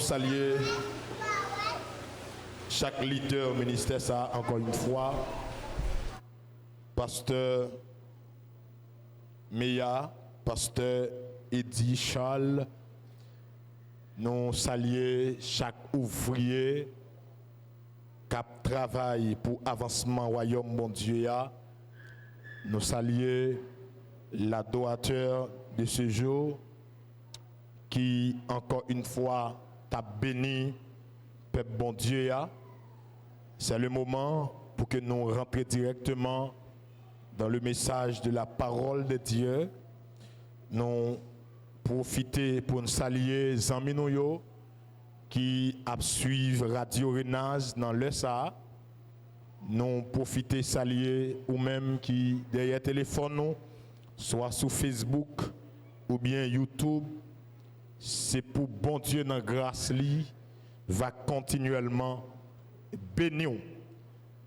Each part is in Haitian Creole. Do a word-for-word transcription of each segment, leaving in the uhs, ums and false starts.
Salye chak lidè ministè sa a ankò yon fwa. Pastè Meya, pastè Eddy Charles, nou salye chak ouvriye k ap travay pou avansman wayòm Bondye a. Nou salye l'adorateur de ce jour ki, ankò yon fwa, t ap beni pèp Bondye a. C'est le moment pour que nous rentrions directement dans le message de la parole de Dieu. Nou pwofite pou n salye zanmi nou yo ki ap swiv Radyo Renaz nan lè sa a. Nou pwofite salye ou menm ki dèyè telefòn ou, swa sou Facebook oubyen YouTube. Se pou Bondye nan gras li va kontinyèlman beni w.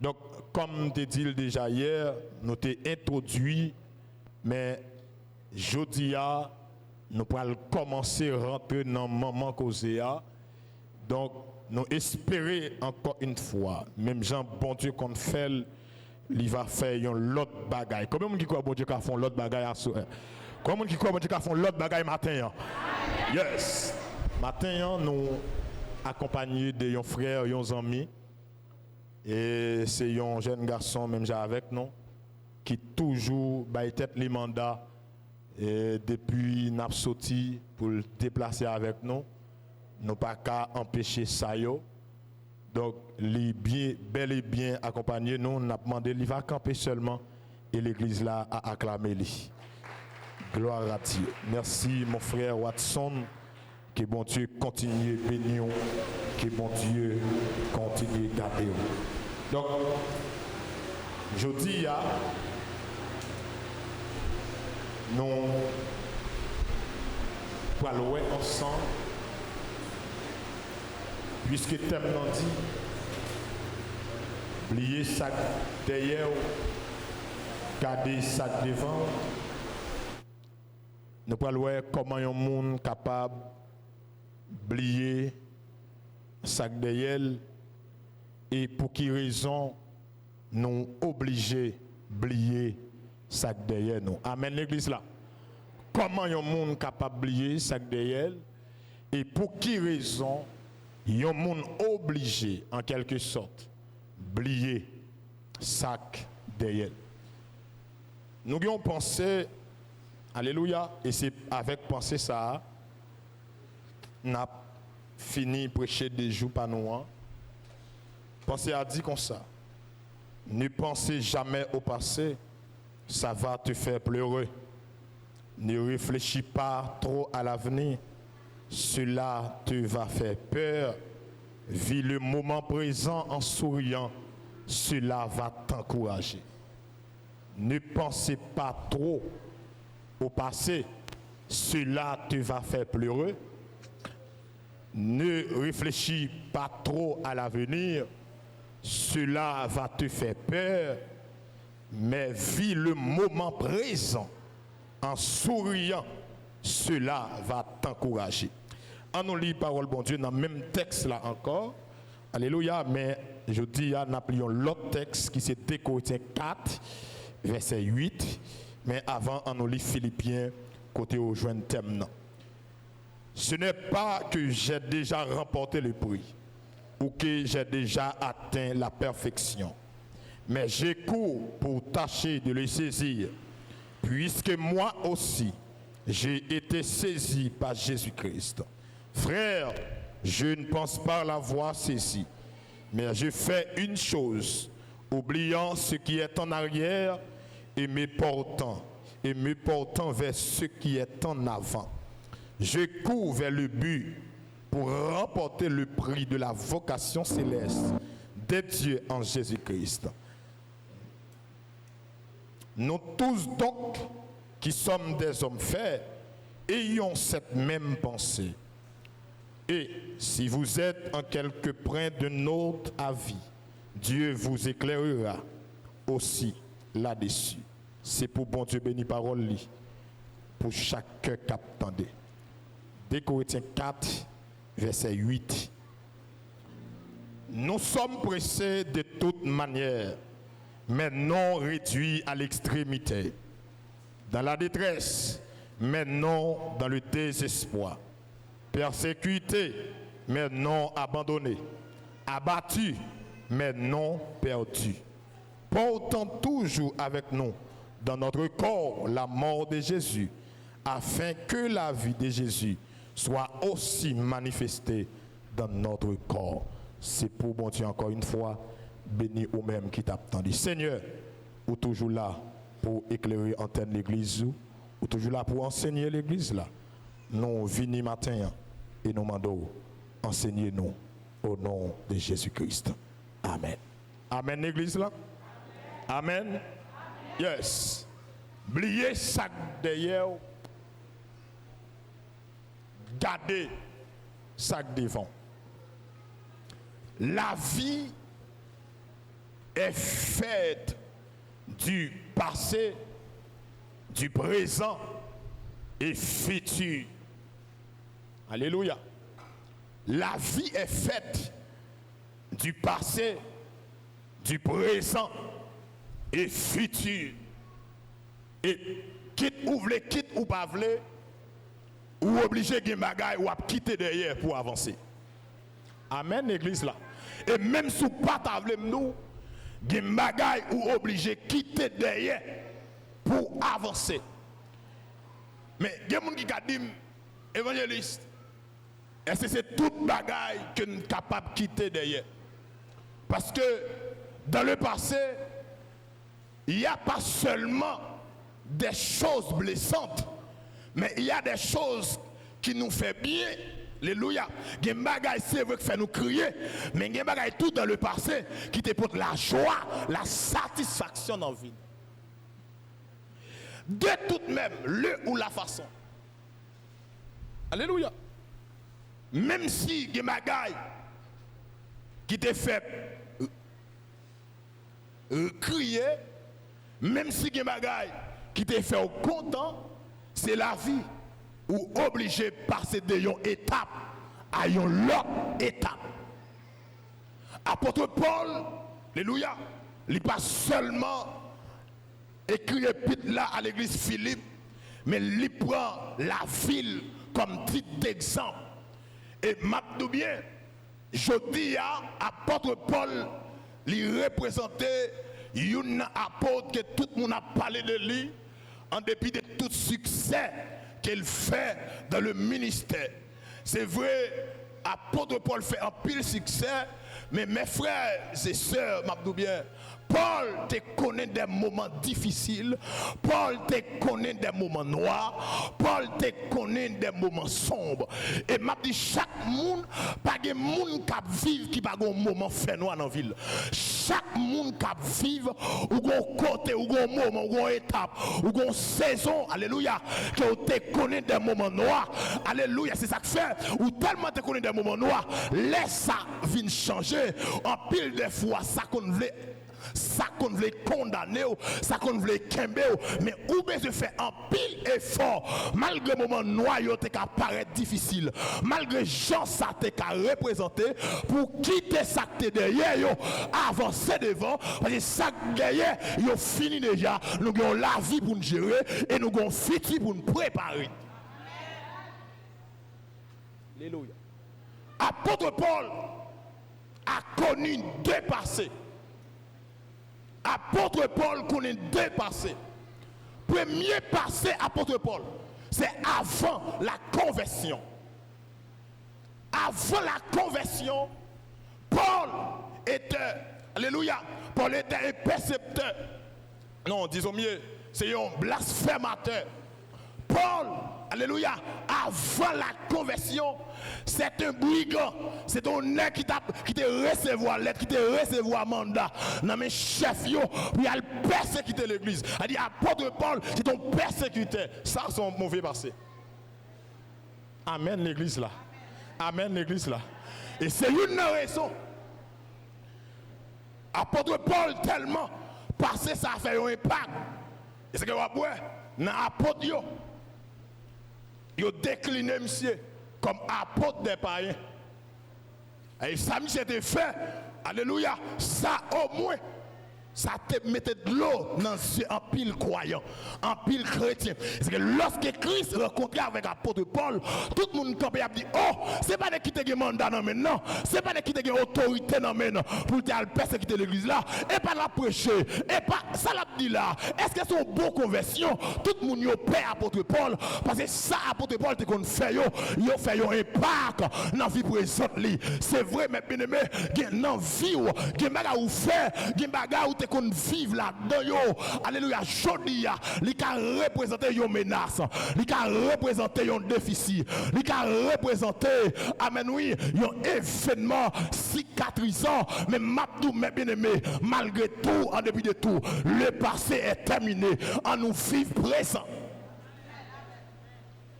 Donk, kòm m te di l deja yè, nou te entwodui, men jodi a, nou pral kòmanse rantre nan manman koze a. Donk, nou espere ankò yon fwa, menm jan Bondye konn fè l, li va fè yon lòt bagay. Konbyen moun ki kwè Bondye ka fè yon lòt bagay aswè? Konbyen moun ki kwè Bondye ka fè yon lòt bagay maten an? Yes! Maten an, nou akonpanye de yon frè, yon zanmi. E se yon jèn gason, menm jan avèk nou, ki toujou bay tèt li manda. E depi n ap soti pou l deplase avèk nou, nou pa ka anpeche sa yo. Donk, li byen, bèl e byen akonpanye nou. N ap mande li va kanpe sèlman e legliz la a aklame li. Gloire à Dieu. Merci, mon frère Watson. Ke Bondye kontinye beni w. Ke Bondye kontinye gade w. Donk, jodi a, nou pral wè ansanm, piske tèm nan di, bliye sa k dèyè w, gade sa k devan w. Nou pral wè kòman yon moun kapab bliye sa k dèyè l e pou ki rezon nou oblije bliye sa k dèyè nou. Amèn, legliz la. Kòman yon moun kapab bliye sa k dèyè l e pou ki rezon yon moun oblije, an kèlke sòt, bliye sa k dèyè l? Nou gen yon panse, alelouya, e se avèk panse sa a n ap fini preche de jou pa nou an. Panse a di konsa, ne pense jamais au passé, ça va te faire pleurer. Ne réfléchis pas trop à l'avenir, cela te va faire peur. Vis le moment présent en souriant, cela va t'encourager. Ne pense pas trop au passé, cela te va faire pleurer. Ne réfléchis pas trop à l'avenir, cela va te faire peur, mais vis le moment présent en souriant, cela va t'encourager. Ann nou li pawòl Bondye nan menm tèks la ankò. Alelouya, men jodi a n ap li yon lòt tèks ki se de Korentyen kat, vèsè uit. Men avan, ann nou li Filipyen kote yo jwenn tèm nan. Ce n'est pas que j'ai déjà remporté le prix ou que j'ai déjà atteint la perfection, mais je cours pour tâcher de le saisir, puisque moi aussi j'ai été saisi par Jésus-Christ. Frères, je ne pense pas l'avoir saisi, mais je fais une chose, oubliant ce qui est en arrière et me portant, et me portant vers ce qui est en avant. Je cours vers le but pour remporter le prix de la vocation céleste de Dieu en Jésus-Christ. Nous tous donc, qui sommes des hommes faits, ayons cette même pensée. Et si vous êtes en quelque point d'un autre avis, Dieu vous éclairera aussi là-dessus. Se pou Bondye beni pawòl li pou chak kè k ap tande. De Korentyen kat, Verset huit. Nous sommes pressés de toute manière, mais non réduits à l'extrémité, dans la détresse, mais non dans le désespoir, persécutés, mais non abandonnés, abattus, mais non perdus, portant toujours avec nous dans notre corps la mort de Jésus, afin que la vie de Jésus soit aussi manifestée dans notre corps. Se pou Bondye, ankò yon fwa, beni ou menm ki t ap tande. Senyè, ou toujou la pou eklere antèn legliz ou, ou toujou la pou ansenye legliz la. Nou vini maten an e nou mande w ansenye nou, o non de Jezi Kris. Amèn. Amèn, legliz la. Amèn. Yes. Bliye sa k dèyè w. Gade sa k devan w. La vie est faite du passé, du présent et futur. Alléluia. La vie est faite du passé, du présent et futur. E kit ou vle, kit ou pa vle, ou oblije gen bagay w ap kite dèyè pou w avanse. Amèn, legliz la. E menm si w pa ta vle m di w, gen bagay ou oblije kite dèyè pou w avanse. Men, gen moun ki ka di m, Evanjelis, èske se tout bagay ke n kapab kite dèyè? Paske, dans le passé, il y a pas seulement des choses blessantes, mais il y a des choses qui nous fait bien. Alelouya. Gen bagay, se vre, ki fè nou kriye, men gen bagay tou dans le passé ki te pote lajwa, lasatisfaksyon nan vi n. De tout même, le ou la façon. Alelouya. Menm si gen bagay ki te fè w kriye, menm si gen bagay ki te fè w kontan, se lavi. Ou oblije pase de yon etap a yon lòt etap. Apot Pòl, alelouya, li pa sèlman ekri epit la a legliz Filip, men li pran lavi l kòm tit degzanp. E m ap di w byen, jodi a, apot Pòl, li reprezante youn nan apot ke tout moun ap pale de li, an depi de tout siksè ke l fè dans le ministère. Se vre, apot Pòl fè anpil siksè, men, mes frères et sœurs, m ap di w byen, Pòl te konnen de moman difisil, Pòl te konnen de moman nwa, Pòl te konnen de moman sonb. E m ap di chak moun, pa gen moun k ap viv ki pa gen yon moman fènwa nan vi l. Chak moun k ap viv, ou gen yon kote, ou gen yon moman, ou gen yon etap, ou gen yon sezon, alelouya, ke w te konnen de moman nwa. Alelouya, se sa k fè ou tèlman te konnen de moman nwa, lè sa vin chanje, anpil de fwa, sa konn vle, sa konn vle kondane w, sa konn vle kenbe w, men ou bezwen fè anpil efò, malgre moman nwa yo te ka parèt difisil, malgre jan sa te ka reprezante, pou w kite sa k te dèyè yo avanse devan, paske sa k dèyè yo fini deja. Nou gen yon lavi pou n jere e nou gen yon fiti pou n prepare. Alelouya. Apot Pòl a koni de pase. Apot Pòl konnen de pase. Premye pase apot Pòl, se avan la konvèsyon. Avant la conversion, Paul était, alléluia, Paul était un percepteur. Non, disons mieux, c'est un blasphémateur. Paul, alléluia, avant la conversion, c'est un brigand, c'est un nèg ki t ap, ki te resevwa lèt, ki te resevwa manda nan men chèf yo pou y al pèsekite legliz. Sa di apot Pòl se te yon pèsekitè. Sa se yon move pase. Amèn, legliz la. Amèn, legliz la. E se youn nan rezon apot Pòl tèlman pase sa fè yon enpak. E se ke w ap wè nan apot yo, yo dekline misye kòm apot dè payen. E sa misye te fè, alelouya, sa omwen, sa te mete dlo nan zye anpil kwayan, anpil kretyen. Paske lòske Kris rankontre avèk apot Pòl, tout moun kanpe ap di, "O, se pa nèg ki te gen manda nan men l nan, se pa nèg ki te gen otorite nan men l pou l te al pèsekite legliz la, e pa l ap preche, e pa sa l ap di la, èske se yon bon konvèsyon?" Tout moun yo pè apot Pòl, paske sa apot Pòl te konn fè yo, yo fè yon enpak nan vi prezan li. Se vre, mè byeneme, gen nan vi w, gen bagay ou fè, gen bagay ou te konn viv ladan yo. Alelouya, jodi a, li ka reprezante yon menas, li ka reprezante yon defisi, li ka reprezante, amèn wi, yon evènman sikatrizan. Men m ap di w, mè byeneme, malgre tou, an depi de tou, le passé est terminé. Annou viv prezan.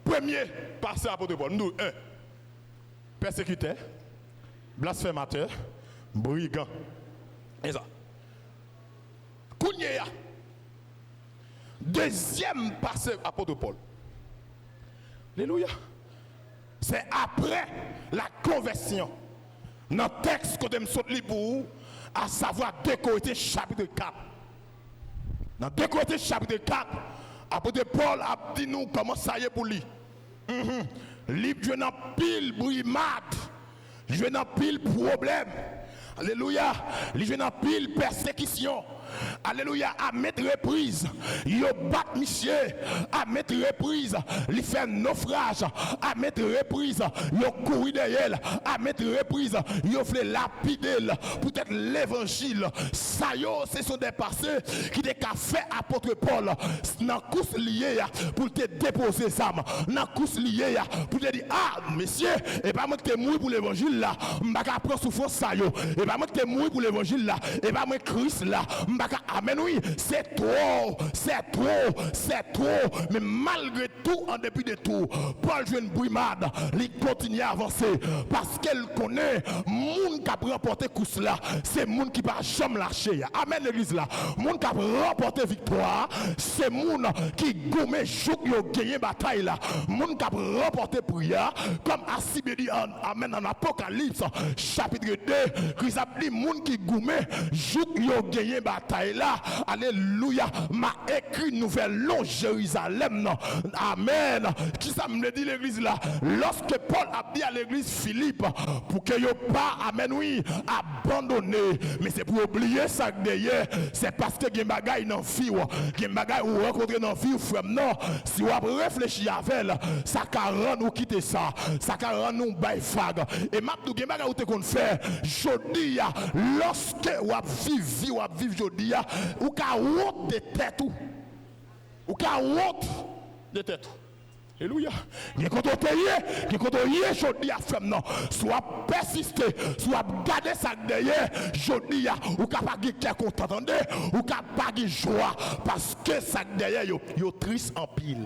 Premye pase apot Pòl, m di w, en, pèsekitè, blasfèmatè, brigan. E sa. Kounye a, dezyèm pase apot Pòl. Alelouya. Se apre la konvèsyon. Nan tèks kote m sot li pou ou, asavwa de Korentyen chapit kat. Nan de Korentyen chapit kat, apot Pòl ap di nou kòman sa ye pou li. Mhm. Li jwenn anpil brimad, li jwenn anpil pwoblèm. Alelouya! Li jwenn anpil pèsekisyon. Alelouya! A met repriz, yo bat misye. A met repriz, li fè nofraj. A met repriz, yo kouri dèyè l. A met repriz, yo vle lapide l. Poutèt levanjil, sa yo, se son de pase ki te ka fè apot Pòl nan kous li ye a pou l te depoze zam, nan kous li ye a pou l te di, "A, mesye, e pa mwen ki te mouri pou levanjil la, m pa ka pran soufrans sa yo, e pa mwen ki te mouri pou levanjil la, e pa mwen Kris la, m pa ka," amèn wi, se twò, se twò, se twò. Men malgre tou, an depi de tou, Pòl jwenn brimad, li kontinye avanse, paske l konnen moun k ap ranpòte kous la, se moun ki pa janm lache a. Amèn, legliz la. Moun k ap ranpòte viktwa a, se moun ki goumen jouk yo genyen batay la. Moun k ap ranpòte pri a, kòm Asibye di, an, amèn, an Apokalips, chapit de, Kris ap di, moun ki goumen jouk yo genyen batay la. Alelouya. M a ekri nouvèl non Jerizalèm nan. Amèn. Kisa m vle di legliz la? Lòske Pòl ap di a legliz Filip pou ke yo pa, amèn wi, abandone, men se pou yo bliye sa k dèyè. Se paske gen bagay nan vi w, gen bagay ou rankontre nan vi w, frè m nan. Si w ap reflechi avè l, sa ka rann ou kite sa, sa ka rann ou bay vag. E m ap di w, gen bagay ou te konn fè jodi a, lòske w ap viv vi w ap viv jodi a, ou ka wont de tèt ou. Ou ka wont de tèt ou. Alelouya. Gen kote w te ye, gen kote w ye jodi a, frè m nan. Si w ap pèsiste, si w ap gade sa k dèyè, jodi a, ou ka pa gen kè kontan, tande. Ou ka pa gen jwa, paske sa k dèyè yo, yo tris anpil.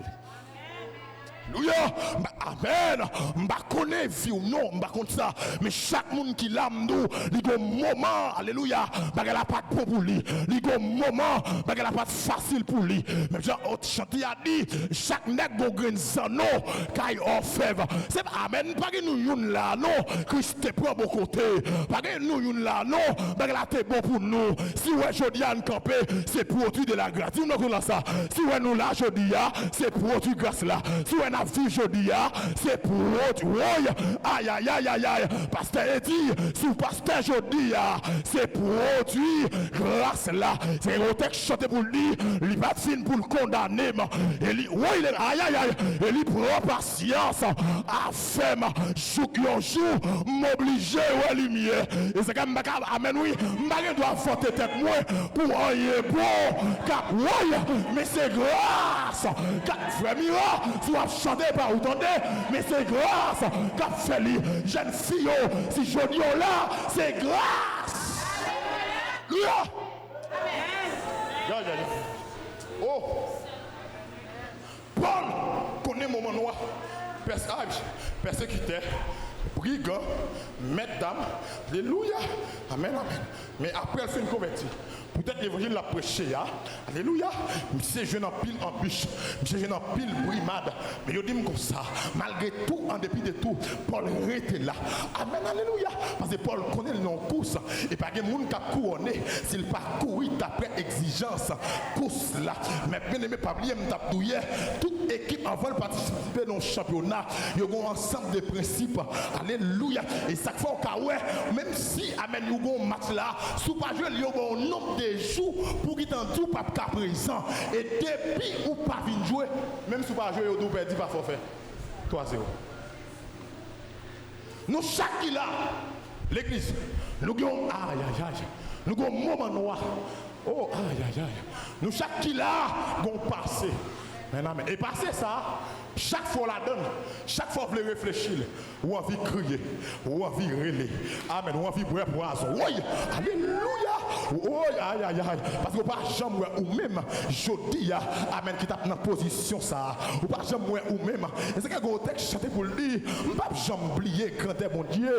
Alelouya. M pa, amèn. M pa konnen vi w non, m pa konn sa. Men chak moun ki la, m di w, li gon moman, alelouya, bagay la pa t bon pou li. Li gon moman, bagay la pa t fasil pou li. Men jan chante a di, chak nèg gon grenn zanno kay òfèv. Se pa, amèn, pa gen nou youn la non, Kris te pran bò kote. Pa gen nou youn la non, bagay la te bon pou nou. Si w wè jodi a n kanpe, se pwodui de la gras. Di w nan kou la sa. Si w wè nou la jodi a, se pwodui gras la. Si w wè n ap viv jodi a, se pwodui, woy, ayayayayay. Pastè Edi, si w pastè jodi a, se pwodui gras la. Se yon tèks chante pou l di, li pa t vin pou l kondane m. E li, woy, li, ayayay, e li pran pasyans avè m jouk yon jou, m oblije wè limyè. E se ka m pa ka, amèn wi, m pa gen dwa vante tèt mwen pou anyen bon k ap, woy, men se gras k ap fè mirak. Si w ap chante, pa ou tande, men se gras k ap fè li. Jèn fi yo, si jodi w la, se gras. Alelouya. Ya, ya, ya. Oh. Pòl konnen moman nwa. Pès-, ay, pèsekitè, brigan, mèt dam. Alelouya. Amèn, amèn. Men apre l fin konvèti, Poutèt levanjil l ap preche a, alelouya, misye jwenn anpil anbich, misye jwenn anpil brimad. Men yo di m konsa, malgre tou, an depi de tou, Pòl rete la. Amèn, alelouya. Paske Pòl konnen l nan yon kous, e pa gen moun k ap kouwone si l pa kouri daprè egzijans kous la. Men byeneme, pa bliye, m t ap di w yè, tout ekip, anvan l patisipe nan yon chanpyona, yo gen yon ansanm de prensip. Alelouya. E sa k fè w ka wè, menm si, amèn, ou gen yon match la, si w pa jwe l, yo ba w yon nonb de jou pou gentan di w p ap ka prezan. E depi ou pa vin jwe, menm si w pa jwe, yo di w pèdi pa fòfè. Twa zewo. Nou chak ki la, legliz, nou gen yon, ayayay, nou gen yon moman nwa. Oh, ayayay. Nou chak ki la, gen yon pase. Men amèn. E pase sa, chak fwa w ladan l, chak fwa w vle reflechi l, ou anvi kriye, ou anvi rele. Amèn. Ou anvi bwè pwazon. Woy! Alelouya! Woy! Ayayay! Paske ou pa janm wè ou menm, jodi a, amèn, ki t ap nan pozisyon sa a. Ou pa janm wè ou menm. E se ke gen yon tèks chante pou l di, m p ap janm bliye grandè Bondye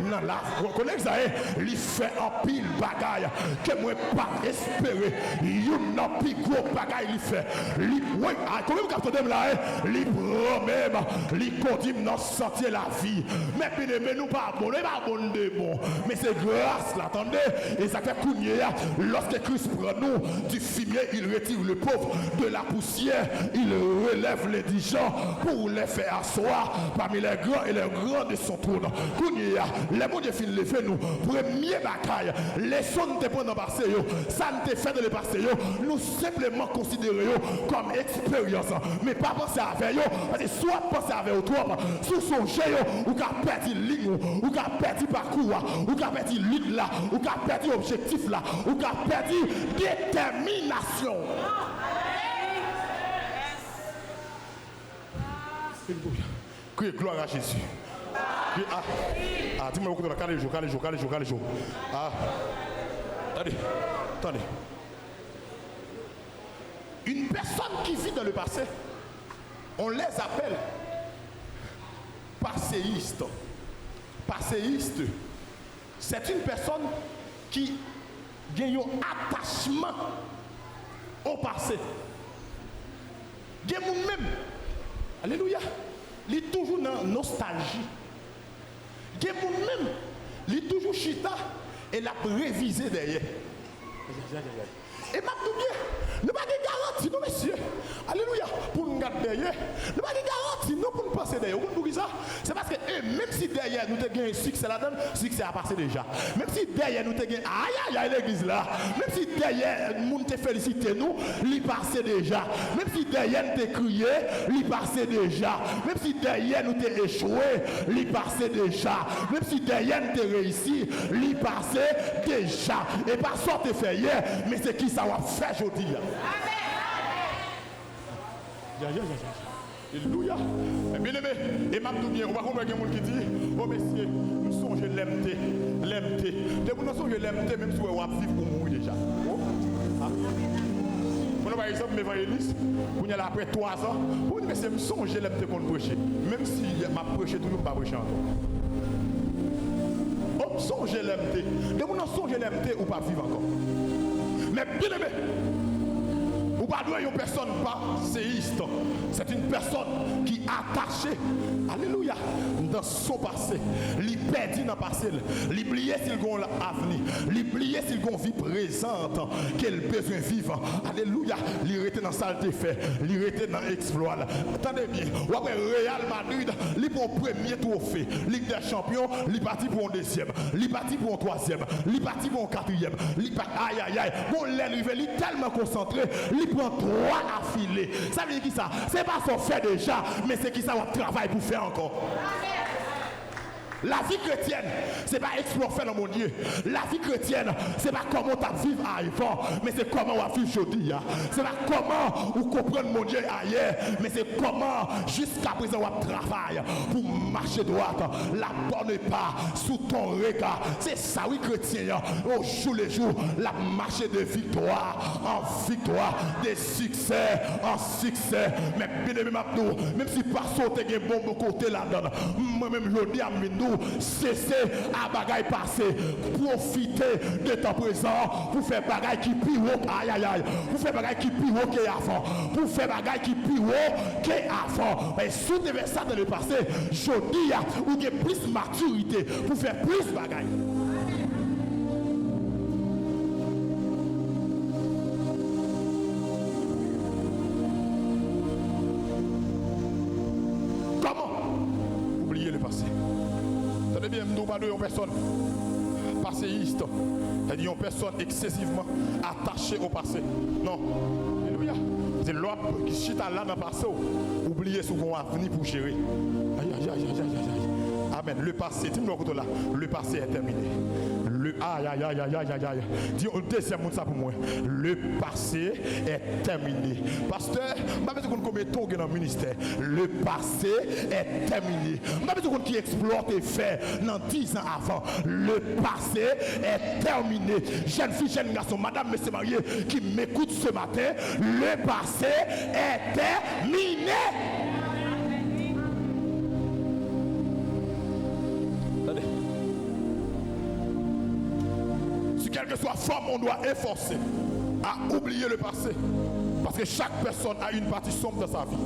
nan la. Konnen sa ye, li fè anpil bagay ke mwen pa t espere. Youn nan pi gwo bagay li fè. Li, wi, a, konbyen moun k ap tande m la, e? Li pran men m, li kondui m nan santye lavi. Men byeneme, nou pa bon, nou pa bon de bon. Men se gras la, tande. E sa fè kounye a, lorsque Christ prend nous du fumier, il retire le pauvre de la poussière, il relève l'indigent pour les faire asseoir parmi les grands et les grands de son trône. Kounye a, lè Bondye fin leve nou, premye bagay, leson n te pran nan pase yo, sa n te fè nan lepase yo, nou senpleman konsidere yo kòm eksperyans. Men pa panse avè yo, paske si w ap panse avè yo twòp, si w sonje yo, ou ka pèdi liy ou, ou ka pèdi pakou a, ou ka pèdi lit la, ou ka pèdi objektif la, ou ka pèdi detèminasyon w. Kriye gloire à Jésus. Kriye, ah, ah, di mwen kote la, kale je w, kale je w, kale je w, kale je w. Ah, tande, tande. Une personne qui vit dans le passé, on les appelle passéiste. Passéiste, c'est une personne qui gen yon atachman o pase. Gen moun menm, alelouya, li toujou nan nostalji. Gen moun menm, li toujou chita e l ap revize dèyè. E m ap di w byen, nou pa gen garanti non, mesye. Alelouya. Pou n gad dèyè, nou pa gen garanti non pou n panse dèyè. Ou konn poukisa? Se paske, e, menm si dèyè nou te gen siksè ladan l, siksè a pase deja. Menm si dèyè nou te gen, ayayay, legliz la, menm si dèyè moun te felisite nou, li pase deja. Menm si dèyè n te kriye, li pase deja. Menm si dèyè nou te echwe, li pase deja. Menm si dèyè n te reyisi, li pase deja. E pa sa w te fè yè, men se kisa w ap fè jodi a. Ya, ya, ya, ya, ya. Alelouya. Men byeneme, e m ap di w byen, ou pa konn wè gen moun ki di, o mesye, m sonje lè m te, lè m te. Depi w nan sonje lè m te, menm si w wè w ap viv, ou mouri deja. O. Ah. Mwen, pa egzanp, m evanjelis, kounye a la, apre twazan, ou di, mesye, m sonje lè m te konn preche. Menm si m ap preche toujou, m pa preche ankò. O, m sonje lè m te. Depi w nan sonje lè m te, ou p ap viv ankò. Men byeneme, ou pa dwe yon pèsòn paseyis. C'est une personne qui attache, alelouya, dans son passé. Li pèdi nan pase l. Li bliye si l gen yon avni. Li bliye si l gen yon vi prezan ke l bezwen viv. Alelouya. Li rete nan sa l te fè. Li rete nan eksplwa l. Tande byen. W ap wè Real Madrid, li pran premye twofe Lig dè Chanpyon, li pati pou yon dezyèm. Li pati pou yon twazyèm. Li pati pou yon katriyèm. Li pa, ayayay. Bon, lè l rive, li tèlman konsantre, li pran twa afile. Sa vle di kisa? Se pa sa w fè deja, men se kisa w ap travay pou fè ankò. Lavi kretyèn, se pa eksplwa w fè nan Bondye. Lavi kretyèn, se pa kòman w t ap viv avan, men se kòman w ap viv jodi a. Se pa kòman ou konprann Bondye ayè, men se kòman jiskaprezan w ap travay pou mache dwat, la bonne part sous ton regard. Se sa wi kretyen an, au jour le jour, l ap mache de viktwa an viktwa, de siksè an siksè. Men byeneme, m ap di w, menm si pase w te gen bon, bon kote ladan l, mwen menm jodi a m vin di w, Sese a bagay pase. Pwofite de tan prezan pou fè bagay ki pi wo, ayayay, pou fè bagay ki pi wo ke avan, pou fè bagay ki pi wo ke avan. Men si w te fè sa dans le passé, jodi a, ou gen plis matirite pou fè plis bagay. Kòman? Oubliye le passé. Tande byen, m di w pa dwe yon pèsòn paseyis, sètadi yon pèsòn eksesivman atache o pase. Non. Alelouya. Se lè w ap chita la nan pase w, ou bliye si w gen yon avni pou jere. Ayayayayayay. Amèn. Le passé, di m lè w kote w la. Le passé est terminé. Le, ayayayayayay. Di yon dezyèm moun sa pou mwen. Le passé est terminé. Pastè, m pa bezwen konn konbyen tan w gen nan ministè. Le passé est terminé. M pa bezwen konn ki eksplwa w te fè nan dizan avan. Le passé est terminé. Jèn fi, jèn gason, madam, mesye marye ki m ekout ce matin, le passé est terminé. Tande. Sous quelque soit forme, on doit efforcer à oublier le passé. Parce que chaque personne a une partie sombre dans sa vie.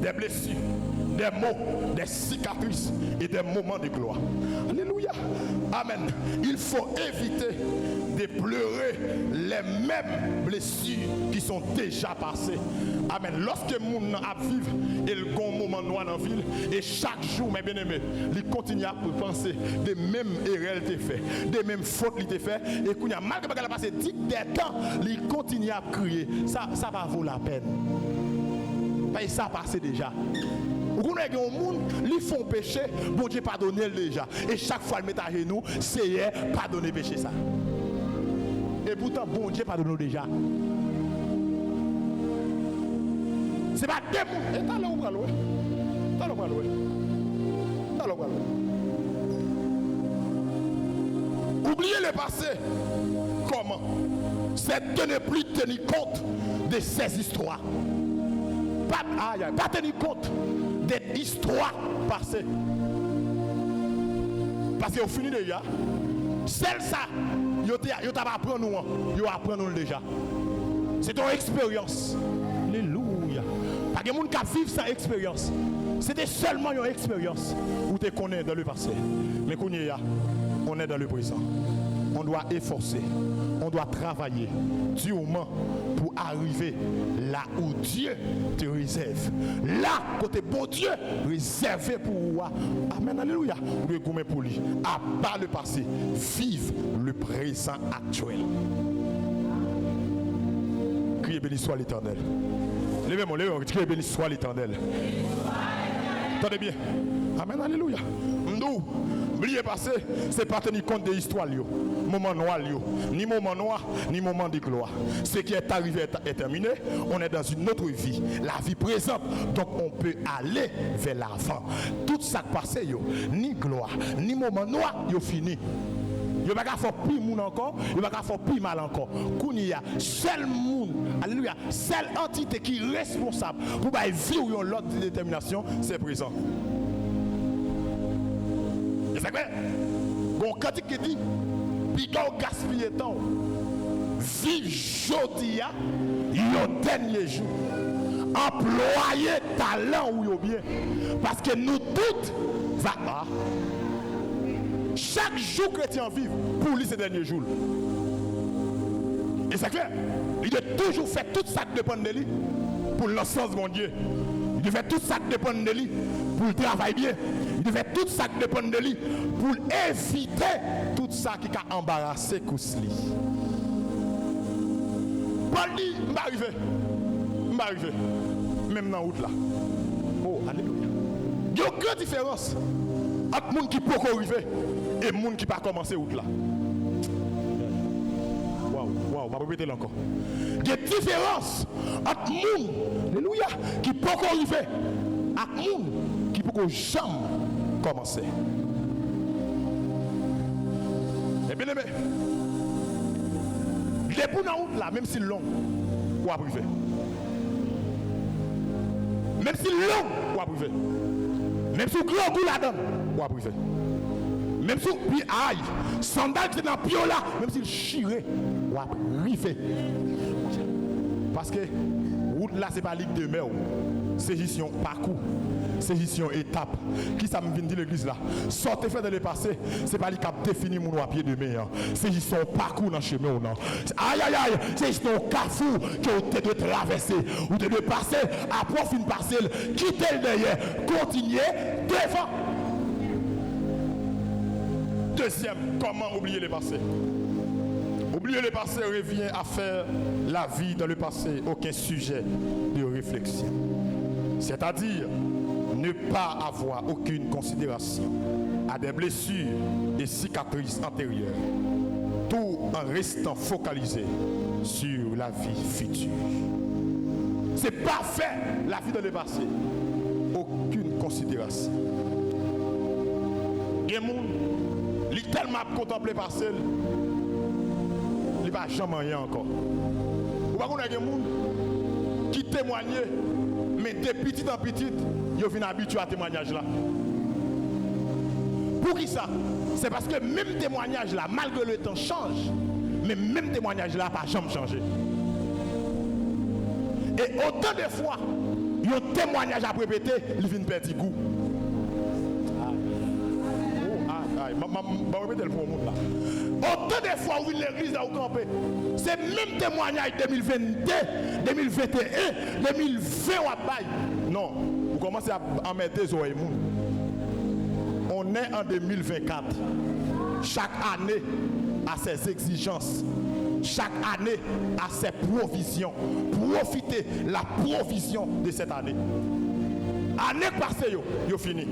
Des blessures, des maux, des cicatrices et des moments de gloire. Alléluia. Amen. Il faut éviter de pleurer les mêmes blessures qui sont déjà passées. Amen. Lorsque moun nan ap viv, e l gon moman nwa nan vi l, e chak jou, men byeneme, li kontinye ap panse de menm erè l te fè, de menm fot li te fè, e kounye a, malgre bagay la pase dik dè tan, li kontinye ap kriye. Sa, sa pa vo lapèn. Paske sa pase deja. Ou konnen gen yon moun, li fè yon peche, Bondye padone l deja. E chak fwa l met ajenou, Seyè, padone peche sa. E poutan, Bondye padone w deja. Se pa de moun. E talè ou pral wè. Talè ou pral wè. Talè ou pral wè. Oublier le passé. Kòman? C'est de ne plus tenir compte de ces histoires. Pa, ay, ay, pa teni kont de istwa pase. Paske yo fini deja. Sèl sa yo te, yo t ap aprann ou an, yo aprann ou l deja. Se te yon eksperyans. Alelouya. Pa gen moun k ap viv san eksperyans. Se te sèlman yon eksperyans ou te konnen dans le passé. Men kounye a, on est dans le présent. On doit efforcer. On doit travailler durement pour arriver là où Dieu te réserve. La kote Bondye rezève pou ou a. Amèn, alelouya. Ou dwe goumen pou li. Abat le passé. Vive le présent actuel. Kriye, béni soit l'Éternel. Leve men w, leve men w, kriye, béni soit l'Éternel. Tande byen. Amèn, alelouya. M di w, bliye pase, se pa teni kont de istwa l yo, moman nwa l yo, ni moman nwa, ni moman de glwa. Ce qui est arrivé est, est terminé. On est dans une autre vie, la vie présente. Donc on peut aller vers l'avant. Tout sa k pase yo, ni glwa, ni moman nwa, yo fini. Yo pa ka fè w pi moun ankò, yo pa ka fè w pi mal ankò. Kounye a, sèl moun, alelouya, sèl antite ki responsab pou bay vi w yon lòt detèminasyon, se prezan. E sa k fè, gen yon kantik ki di, piga w gaspiye tan w, viv jodi a, yon dènye jou. Anplwaye talan ou yo byen, paske nou tout va, a. Chak jou kretyen an viv, pou li se dènye jou l. E sa k fè, li dwe toujou fè tout sa k depann de li pou l nan sans Bondye. Li dwe fè tout sa k depann de li pou l travay byen. Li dwe fè tout sa k depann de li pou l evite tout sa ki ka anbarase kous li. Pòl di, m pa rive. M pa rive. Menm nan wout la. Oh, alelouya. Gen yon gran diferans ant moun ki poko rive e moun ki pa kòmanse wout la. Waw, waw, m ap repete l ankò. Gen diferans ant moun, alelouya, ki poko rive ak moun ki poko janm kòmanse. E byeneme, depi w nan wout la, menm si l long, w ap rive. Menm si l long, w ap rive. Menm si w grangou ladan l, w ap rive. Menm si w pi ay, sandal ki te nan pye w la, menm si l chire, w ap rive. Paske wout la, se pa li k demen w. Se jis yon pakou. Se jis yon etap. Kisa m vin di legliz la? Sa w te fè nan lepase, se pa li k ap defini moun w ap ye demen an. Se jis yon pakou nan chemen w nan. Ayayay, se jis yon kafou ke w te dwe travèse. Ou te dwe pase, apre w fin pase l, kite l dèyè, kontinye devan. Dezyèm, comment oublier le passé? Oublier le passé revient à faire la vie dans le passé aucun sujet de réflexion. C'est-à-dire ne pas avoir aucune considération à des blessures et cicatrices antérieures, tout en restant focalisé sur la vie future. C'est pas faire la vie dans le passé. Okenn konsiderasyon. Gen moun, li tèlman ap kontanple pase l, li pa janm anyen ankò. Ou pa konnen gen moun ki temwanye, men de pitit an pitit, yo vin abitye a temwanyaj la. Poukisa? Se paske menm temwanyaj la, malgre le tan chanje, men menm temwanyaj la pa janm chanje. E otan de fwa yon temwanyaj ap repete, li vin pèdi gou. Ay. Oh, ay, ay. M, m, m, ban m repete l pou yon moun la. Otan de fwa ou vin legliz la, ou kanpe. Se menm temwanyaj de mil vennde, de mil venteyen, de mil ven w ap bay. Non, ou kòmanse ap anmède zòrèy moun. On est en deux mille vingt-quatre. Chaque année a ses exigences. Chaque année a ses provisions. Profitez la provision de cette année. Ane k pase yo, yo fini.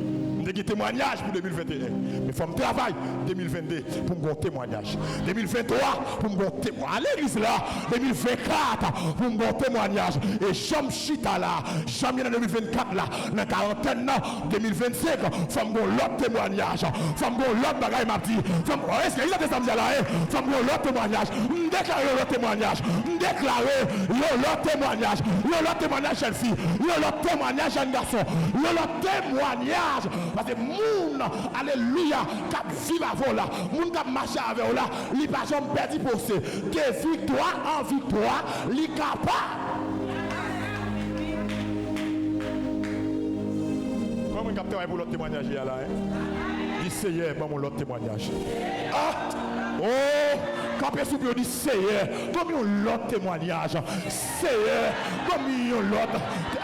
M te gen temwanyaj pou de mil venteyen. Men fò m travay de mil vennde pou m gen yon temwanyaj. De mil venntwa pou m gen yon temwanyaj. A legliz la, de mil vennkat pou m gen yon temwanyaj. E jan m chita la, jan m ye nan de mil vennkat la, nan karantèn nan, de mil vennsenk, fò m gen yon lòt temwanyaj. Fò m gen yon lòt bagay m ap di. Fò m, èske, èske sa m di a la, e? Fò m gen yon lòt temwanyaj. M deklare yon lòt temwanyaj. M deklare yon lòt temwanyaj. Yon lòt temwanyaj, jèn fi. Yon lòt temwanyaj, jèn gason. Yon lòt temwanyaj. Paske moun, alelouya, k ap viv avè w la, moun k ap mache avè w la, li pa janm pèdi pwose. De viktwa an viktwa, li kapab. Kòman moun k ap travay pou lòt temwanyaj li a la, en? Di, Seyè, ban m yon lòt temwanyaj. Ah! Oh! Kanpe sou pye w, di, Seyè, ban m yon lòt temwanyaj. Seyè, ban m yon lòt.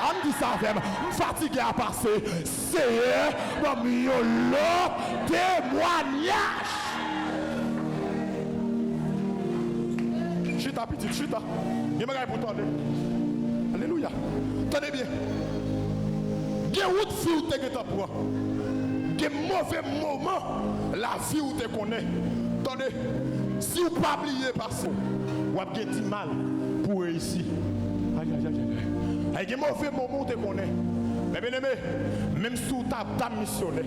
Ann di sa avè m. M fatige a pase. Seyè, ban m yon lòt temwanyaj. Chita, pitit, chita. Gen bagay pou tande. Alelouya. Tande byen. Gen wout fi w te gentan pran. Gen move moman lavi w te konnen. Tande, si w pa bliye pase w, w ap gen dimal pou w reyisi. Ay, ay, ay, ay, ay. Ay, gen move moman w te konnen. Men byeneme, menm si w ta, ta misyonè.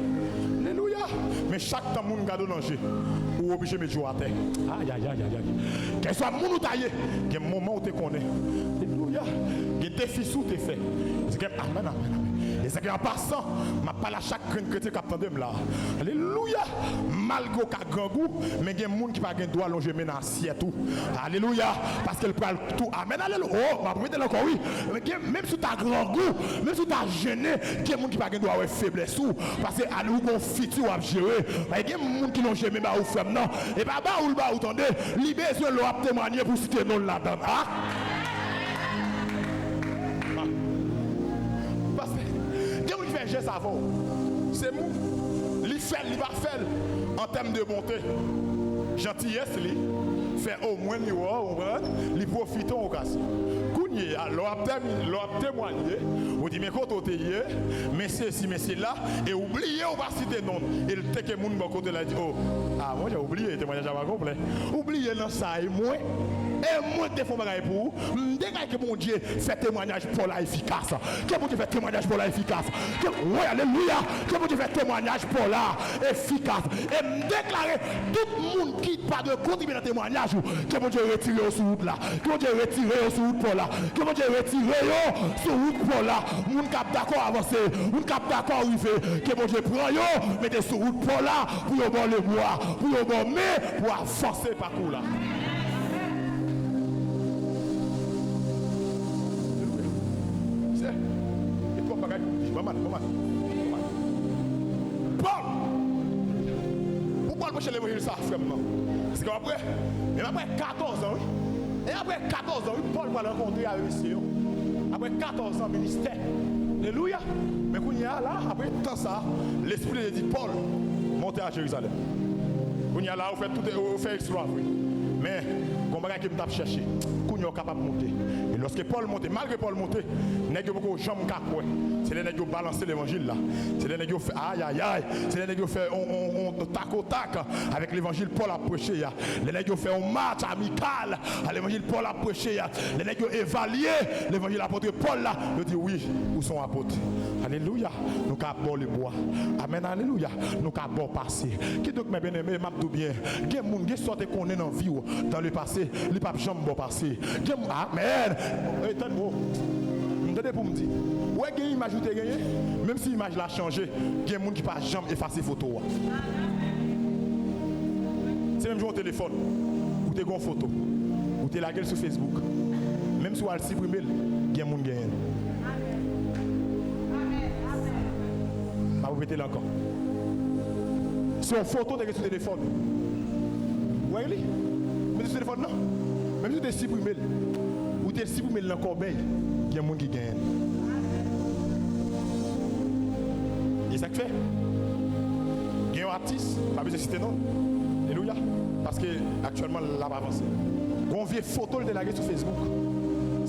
Alelouya. Men chak tan moun gade w nan je, ou oblije met je w atè. Ay, ay, ay, ay, ay. Kèlkeswa moun ou ta ye, gen moman w te konnen. Alelouya. Gen defi si w te fè. Se gen, amèn, amèn, amèn. E se gen an pasan, m ap pale a chak grenn kretyen k ap tande m la. Alelouya. Malgre w ka grangou, men gen moun ki pa gen dwa lonje men nan asyèt ou. Alelouya. Paske l pral tou. Amèn, alelouya. Oh, m ap repete l ankò, wi. Men gen, menm si w ta grangou, menm si w ta jennen, gen moun ki pa gen dwa wè feblès ou. Paske, ale, ou gen yon fiti w ap jere. Men gen moun ki lonje men ba ou, frè m nan. E pa ba ou l ba ou, tande. Li bezwen lè w ap temwanye pou site non l ladan l. Ah! Ah. Paske, gen moun ki fè jès avè w. Se moun, li fè l, li pa fè l, an tèm de bonte. Jantiyès li fè omwen li wè w, ou konprann, li pwofite yon okazyon. Kounye a, lè w ap tèmi-, lè w ap temwanye, ou di, men kote w te ye, men sesi, men sela, e ou bliye ou pa site non l. E l teke moun bò kote la, di, o, a, monchè, ou bliye, temwanyaj la pa konplè. Ou bliye nan sa, e mwen, e mwen ki te fè yon bagay pou ou, m deklare ke Bondye fè temwanyaj pa w la efikas. Ke Bondye fè temwanyaj pa w la efikas. Ke, wi, alelouya. Ke Bondye fè temwanyaj pa w la efikas. E m deklare tout moun ki pa gen kontribye nan temwayaj ou, ke Bondye retire yo sou wout la. Ke Bondye retire yo sou wout pa w la. Ke Bondye retire yo sou wout pa w la. Moun k ap dakò avanse, moun k ap dakò rive, ke Bondye pran yo, mete sou wout pa w la, pou yo ba w lebwa, pou yo ba w men, pou w avanse pakou w la. Se, e twòp bagay pou di. Ban m al, ban m al, ban m al. Pòl! Pou Pòl preche levanjil sa, frè m nan. Se ke apre, menm apre katòz an, wi. E apre katòz an, wi, Pòl pral rankontre avèk mesye yo. Apre katòz an ministè. Alelouya! Men kounye a la, apre tan sa, Lespri de Dye di, Pòl, monte a Jerizalèm. Kounye a la, ou fè tout, ou fè eksplwa vre. Men, gon bagay ke m t ap chèche. Kounye a, w kapab monte. E lòske Pòl monte, malgre Pòl monte, nèg yo poko janm ka kwè. Se lè nèg yo balanse levanjil la. Se lè nèg yo fè, ayayay, se lè nèg yo fè on, on, on takotak avèk levanjil Pòl ap preche a. Lè nèg yo fè on match amikal a levanjil Pòl ap preche a. Lè nèg yo evalye levanjil apot Pòl la, yo di, wi, ou se yon apot. Alelouya. Nou ka ba w lebwa. Amèn, alelouya. Nou ka ba w pase. Kidonk, mè byeneme, m ap di w byen, gen moun, gen sa w te konnen nan vi w, dans le passé, li p ap janm ba w pase. Gen moun, amèn. E, tann, o. M tande pou m di. Ou wè gen imaj ou te genyen, menm si imaj la chanje, gen moun ki pa janm efase foto a. Se menm jan yon telefòn. Ou te gen yon foto. Ou te lage l sou Facebook. Menm si w al siprime l, gen moun genyen l. M ap repete l ankò. Se yon foto w te gen sou telefòn. Ou wè li? Ou mete sou telefòn nan. Menm si w te siprime l, ou te siprime l nan kòbèy, gen moun ki genyen l. E sa k fè? Gen yon atis, m pa bezwen site non l. Alelouya. Paske aktyèlman, l ap avanse. Gon vye foto l te lage sou Facebook.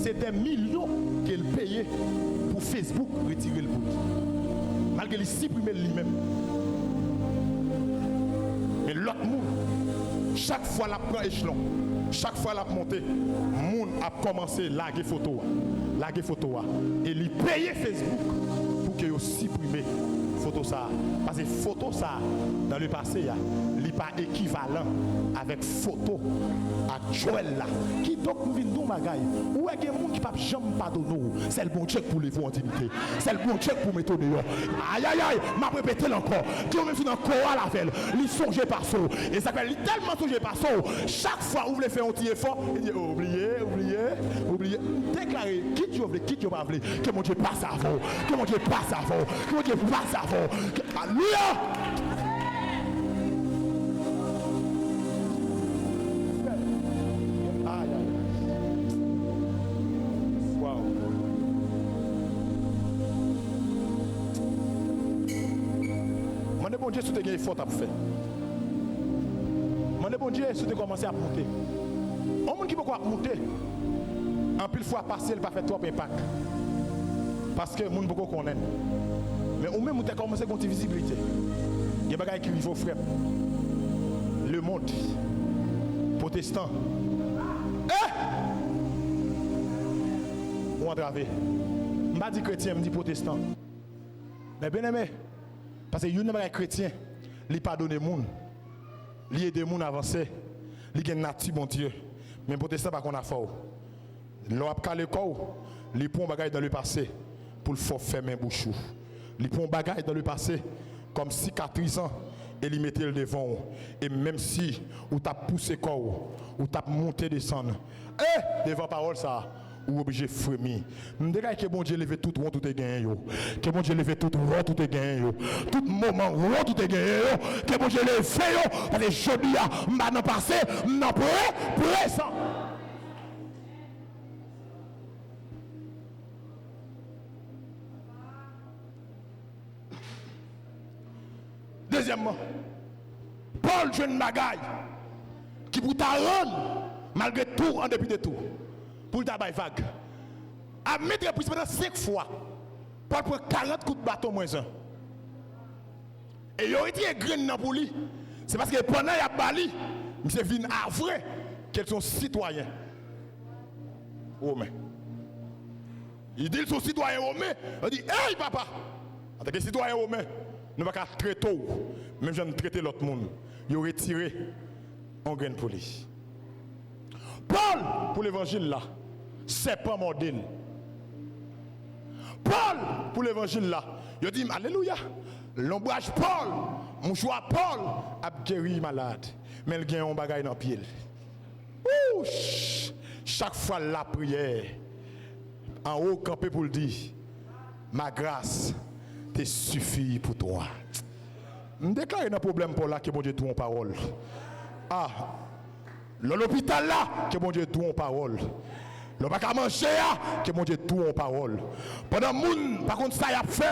Se dè milyon ke l peye pou Facebook retire l pou li. Malgre li siprime l li menm. Men lòt moun, chak fwa l ap pran echelon, chak fwa l ap monte, moun ap kòmanse lage foto a, lage foto a. E li peye Facebook pou ke yo siprime foto sa a. Paske foto sa a, dans le passé a, li pa ekivalan avèk foto aktyèl la. Kidonk, m vin di w yon bagay. Ou wè gen moun ki p ap janm padone w. Sèl Bondye k pou leve w an diyite. Sèl Bondye k pou mete w deyò. Ayayay, m ap repete l ankò. Gen yon moun ki nan koral avè l. Li sonje pase w. E sa k fè li tèlman sonje pase w, chak fwa ou vle fè yon ti efò, li di, o, ou bliye, ou bliye, ou bliye. M deklare, kit yo vle, kit yo pa vle, ke Bondye pase avè w. Ke Bondye pase avè w. Ke Bondye pase avè w. Ke, alelouya! Ay, ay, ay. Waw. Mande Bondye si w te gen efò w t ap fè. Mande Bondye si w te kòmanse ap moute. Yon moun ki poko ap moute, anpil fwa pase l pa fè twòp enpak. Paske moun poko konnen l. Men ou menm ou te kòmanse gen yon ti vizibilite. Gen bagay ki rive w, frè m. Lemonn, pwotestan. Eh! Ou antrave. M pa di kretyen, m di pwotestan. Men byeneme, paske youn nan bagay kretyen, li padone moun, li ede moun avanse, li gen nati Bondye. Men pwotestan pa konn afè w. Lè w ap kale kò w, li pran yon bagay dans le passé pou l fè w fèmen bouch ou. Li pran yon bagay dans le passé kòm sikatrizan e li mete l devan w. E menm si ou t ap pouse kò w, ou t ap monte desann, e devan pawòl sa a, ou oblije fremi. M deklare ke Bondye leve tout wont ou te genyen yo. Ke Bondye leve tout wont ou te genyen yo. Tout moman wont ou te genyen yo. Ke Bondye leve yo. Paske jodi a, m pa nan pase, m nan pre-, prezan. Dezyèmman, Pòl jwenn bagay ki pou ta rann, malgre tou, an depi de tou, pou l ta bay vag. A maintes reprises, pandan senk fwa, Pòl pran karant kout baton mwens en. E yo retire grenn nan pou li. Se paske pandan y ap ba li, misye vin avwe ke l se yon sitwayen women. Li di l se yon sitwayen women. Yo di, ey, papa! Antanke sitwayen women, nou pa ka trete w menm jan n trete lòt moun. Yo retire Yon grenn pou li. Pòl, pou levanjil la, sèpan mòde l. Pòl, pou levanjil la, yo di m, alelouya, lonbraj Pòl, mouchwa Pòl ap geri malad, men l gen yon bagay nan pye l. Wouch! Chak fwa l lapriyè, anwo kanpe pou l di, ma grâce te suffit pour toi. M deklare nan pwoblèm pa w la, ke Bondye di w yon pawòl. Ah, lè w lopital la, ke Bondye di w yon pawòl. Lè w pa ka manje a, ke Bondye di w yon pawòl. Pandan moun pa konn sa y ap fè,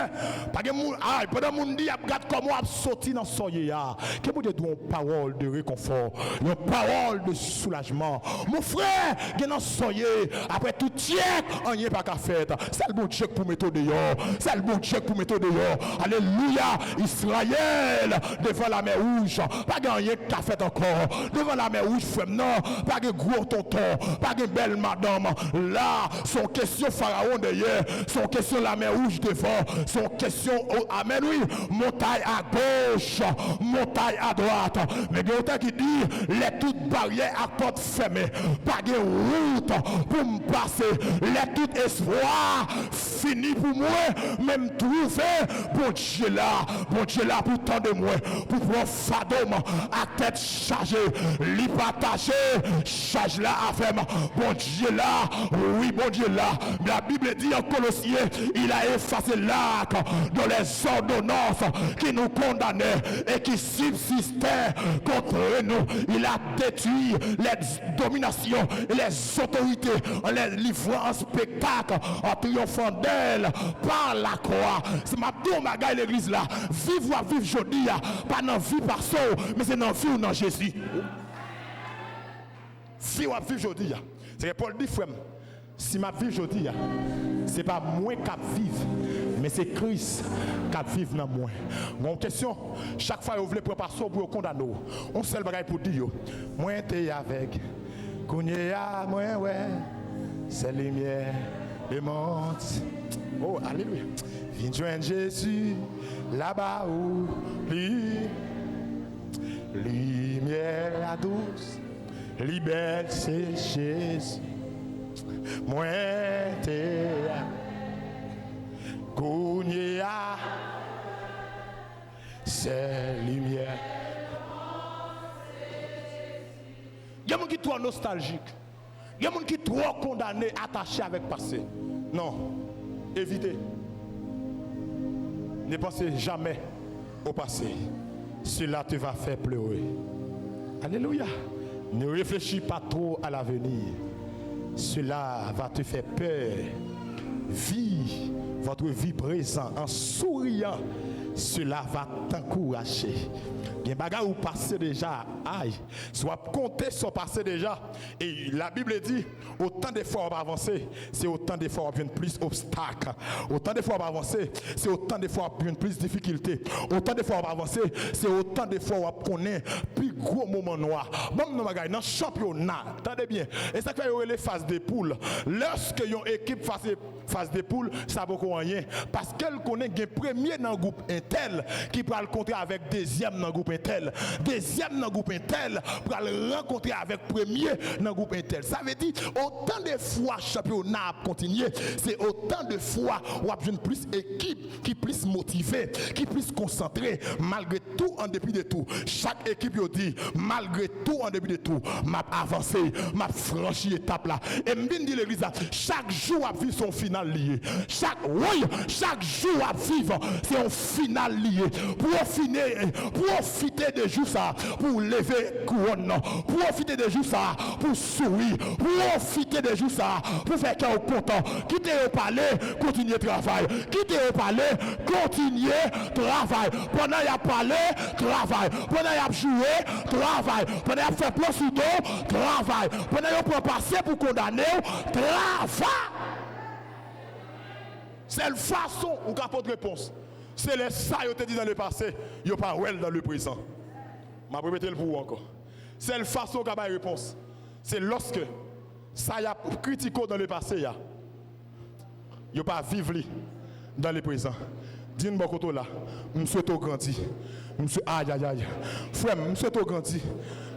pa gen moun, ay, pandan moun di y ap gad kòman w ap soti nan sa w ye a, ke Bondye di w yon pawòl de rekonfò, yon pawòl de soulajman. Mon frè, gen nan sa w ye, apre tout syèk, anyen pa ka fèt. Sèl Bondye k pou mete w deyò. Sèl Bondye k pou mete w deyò. Alelouya. Izrayèl, devan Lamè Wouj, pa gen anyen k ka fèt ankò. Devan Lamè Wouj, frè m nan, pa gen gwo tonton, pa gen bèl madanm. La, se yon kesyon Farawon dèyè, se yon kesyon Lamè Wouj devan, se yon kesyon, o, amèn, wi, montay agoch, montay adwat. Men gen yon tèks ki di, lè tout baryè ak pòt fèmen, pa gen wout pou m pase. Lè tout espwa fini pou mwen, men m twouve Bondye la. Bondye la pou tande mwen, pou pran fado m ak tèt chaje. Li pataje chaj la avè m. Bondye la, wi, Bondye la. La Bible dit en Colossiens, il a effacé l'acte de les ordonnances qui nous condamnaient et qui subsistaient contre nous. Il a détruit les dominations et les autorités en les livrant en spectacle, en triomphant d'elles par la croix. Si m ap di yon bagay legliz la, viv w ap viv jodi a, pa nan vi pase w, men se nan vi w nan Jezi. Vi w ap viv jodi a. Se ke Pòl di, frè m, si m ap viv jodi a, se pa mwen k ap viv, men se Kris k ap viv nan mwen. Gon kesyon, chak fwa yo vle pran pase w pou yo kondane w, yon sèl bagay pou di yo, mwen te avèg, kounye a mwen wè, sèl limyè lemonn. Oh, alelouya. Vin jwenn Jezi laba ou pli. Limyè a dous, li bèl, se Jezi. Mwen te a, kounye a, sèl limyè. Gen moun ki twò nostaljik. Gen moun ki twò kondane, atache avèk pase. Non. Evite. Ne pense jamais au passé. Cela te va faire pleurer. Alléluia. Ne réfléchis pas trop à l'avenir. Cela va te faire peur. Vis votre vie présent en souriant. Cela va t'encourager. Gen bagay ou pase deja, ay, si w ap konte sa w pase deja, e Labib di, otan de fwa w ap avanse, se otan de fwa w ap jwenn plis obstak. Otan de fwa w ap avanse, se otan de fwa w ap jwenn plis difikilte. Otan de fwa w ap avanse, se otan de fwa w ap konnen pi gwo moman nwa. Ban m nan bagay, nan chanpyona, tande byen, e sa k fè yo rele faz de poul. Lèske yon ekip fase faz de poul, sa poko anyen. Paske l konnen gen premye nan gwoup entèl ki pral kontre avèk dezyèm nan gwoup entèl. Dezyèm nan gwoup entèl pral rankontre avèk premye nan gwoup entèl. Sa vle di, otan de fwa chanpyona ap kontinye, se otan de fwa w ap jwenn plis ekip ki plis motive, ki plis konsantre, malgre tou, an depi de tou. Chak ekip yo di, malgre tou, an depi de tou, m ap avanse, m ap franchi etap la. E m vin di legliz la, chak jou w ap viv, se yon final li ye. Chak, woy, chak jou w ap viv, se yon final li ye. Pwofine, pwofite de jou sa a pou w leve kouwòn nan. Pwofite de jou sa a pou w souri. Pwofite de jou sa a pou w fè kè w kontan. Kite yo pale, kontinye travay. Kite yo pale, kontinye travay. Pandan y ap pale, travay. Pandan y ap joure, travay. Pandan y ap fè plan sou do w, travay. Pandan yo pran pase pou kondane w, travay. Sèl fason ou ka pot repons, se lè sa yo te di nan lepase, yo pa wè l nan leprezan. M ap repete l pou ou ankò. Sèl fason ou ka bay repons, se lòske sa y ap kritike w nan lepase a, yo pa viv li nan leprezan. Di n bò kote w la, m swete w grandi. M swe-, ayayay. Frè m, m swete w grandi.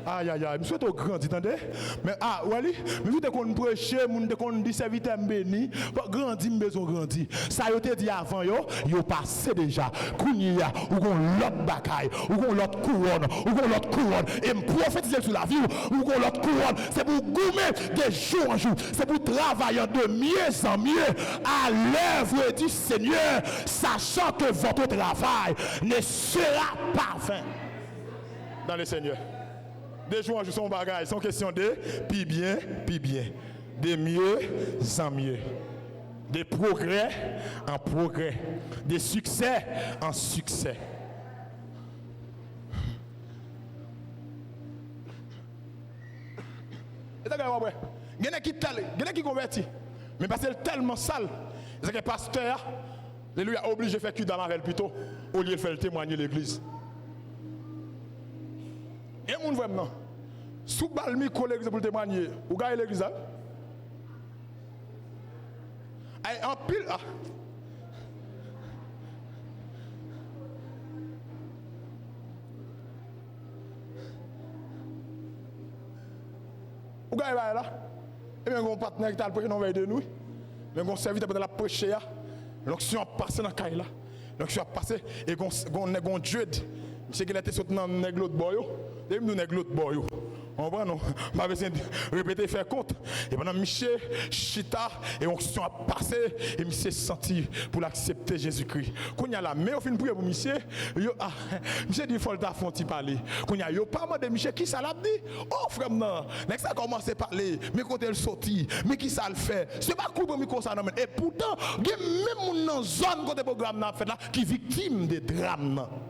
Ayayay, m swete w grandi, tande. Men, a, w wè li? Men si w te konn preche, moun te konn di, sèvitè m beni. Bon, grandi, m bezwen w grandi. Sa yo te di avan yo, yo pase deja. Kounye a, ou gon lòt bagay, ou gon lòt kouwòn, ou gon lòt kouwòn. E m pwofetize l sou lavi w, ou gon lòt kouwòn. Se pou w goumen de jou an jou. Se pou w travay de mieux en mieux à l'œuvre du Seigneur, sachant que votre travail ne sera pas vain dans le Seigneur. De jou an jou, se yon bagay, se yon kesyon de pi byen, pi byen. De mieux en mieux. De progrès en progrès. De succès en succès. E sa k w ap wè. Gen nèg ki tèl, gen nèg ki konvèti, men paske l tèlman sal, e sa k fè pastè a, alelouya, oblije fè kidam avè l pito, olye l fè l temwanye legliz. Gen moun vrèman, si w ba l mikwo legliz pou l temwanye, ou gaye legliz la. Ay, anpil, ah. Ou gaye bagay la? Ebyen, gen yon patnè ki t al preche nan vèy de nwi. Men gen yon sèvitè pandan l ap preche a, lonksyon ap pase nan kay la. Lonksyon ap pase, e gon, gon nèg, gon dread. Misye genlè te sot nan nèg lòt bò yo. Depi m di w nèg lòt bò yo, w konprann non? M pa bezwen repete, fè kont. E pandan misye chita, e onksyon ap pase, e misye santi pou l aksepte Jezikri. Kounye a la, men yo fin priye pou misye, yo, ah, misye di fò l ta fè yon ti pale. Kounye a, yo pa mande misye kisa l ap di. O, frè m nan, nèg sa kòmanse pale, men kote l soti, men kisa l fè. Se pa kou pran mikwo sa nan men l. E poutan, gen menm moun nan zòn kote pwogram nan ap fèt la ki viktim de dram nan.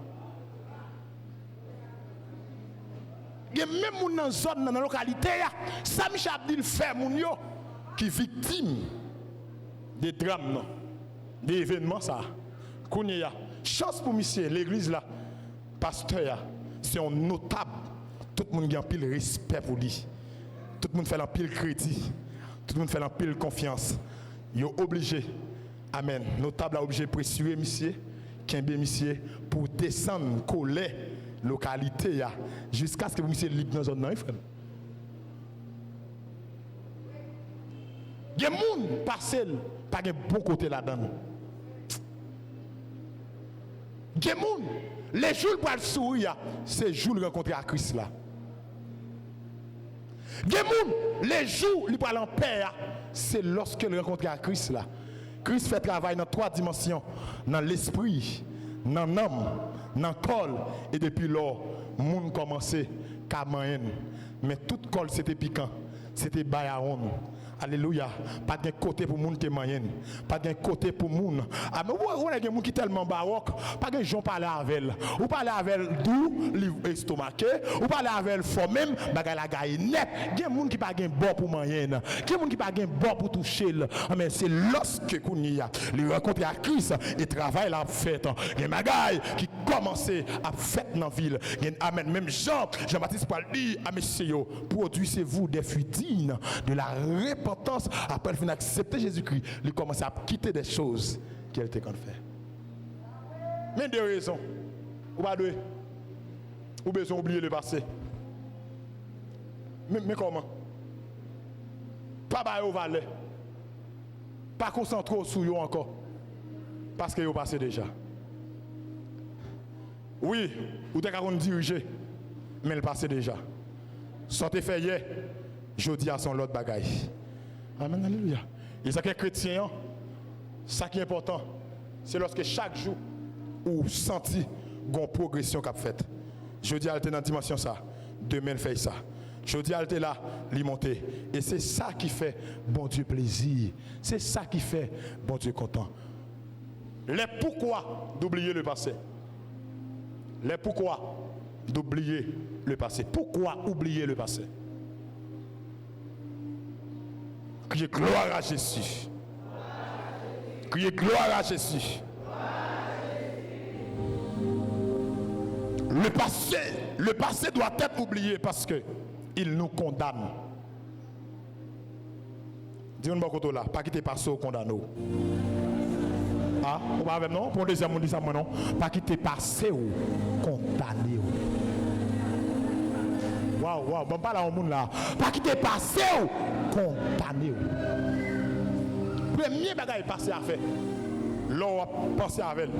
Gen menm moun nan zòn nan, nan lokalite a, sa misye ap di l fè moun yo ki viktim de dram nan, de evènman sa a. Kounye a, chans pou misye, legliz la, pastè a, se yon notab. Tout moun gen anpil respè pou li. Tout moun fè l anpil kredi. Tout moun fè l anpil konfyans. Yo oblije, amèn, notab la oblije presire misye, kenbe misye pou desann kolè lokalite a, jiskaske pou misye lib nan zòn nan, wi, frè m. Gen moun pase l, pa gen bon kote ladan l. Gen moun, le jou l pral souri a, se jou l rankontre ak Kris la. Gen moun, le jou li pral anpè a, se lòske l rankontre ak Kris la. Kris fè travay nan twa dimansyon, nan lespri, nan nanm, nan kò l, e depi lò, moun kòmanse ka manyen l. Men tout kò l se te pikan, se te bay awonn. Alelouya. Pa t gen kote pou moun te manyen l. Pa t gen kote pou moun. A, men ou, ou wè gen moun ki tèlman bawòk, pa gen jan w pale avè l. Ou pale avè l dou, li estomake. Ou pale avè l fò menm, bagay la gaye nèt. Gen moun ki pa gen bò pou manyen l. Gen moun ki pa gen bò pou touche l. Anben, se lòske kounye a, li rankontre ak Kris e travay la ap fèt. Gen bagay ki kòmanse ap fèt nan vi l. Gen, amèn. Menm jan Jan Batis pral di a mesye yo, produisez-vous des fruits dignes de la repentance. Apre l fin aksepte Jezikri, li kòmanse ap kite des choses ke l te konn fè. Men de rezon ou pa dwe, ou bezwen oubliye le passé. Men, men kòman? Pa ba yo valè. Pa konsantre w sou yo ankò. Paske yo pase deja. Wi, ou te ka konn dirije, men l pase deja. Sa w te fè yè, jodi a se yon lòt bagay. Amèn, alelouya. E sa k fè kretyen an, sa ki enpòtan, se lòske chak jou ou santi gon pwogresyon k ap fèt. Jodi a l te nan dimansyon sa, demen l fè sa. Jodi a l te la, li monte. E se sa ki fè Bondye plezi. Se sa ki fè Bondye kontan. Les pourquoi d'oublier le passé. Les pourquoi d'oublier le passé. Pourquoi oublier le passé? Criez gloire à Jésus. Criez gloire à Jésus. Le passé, le passé doit être oublié parce que il nous condamne. Di moun bò kote w la, pa kite pase w kondane w. A, ou pa avè m non? Pran yon dezyèm moun di sa pou mwen non. Pa kite pase w kondane w. Waw, waw, ban m pale a yon moun la. Pa kite pase w kondane w. Premye bagay pase a fè, lè w ap panse avè l,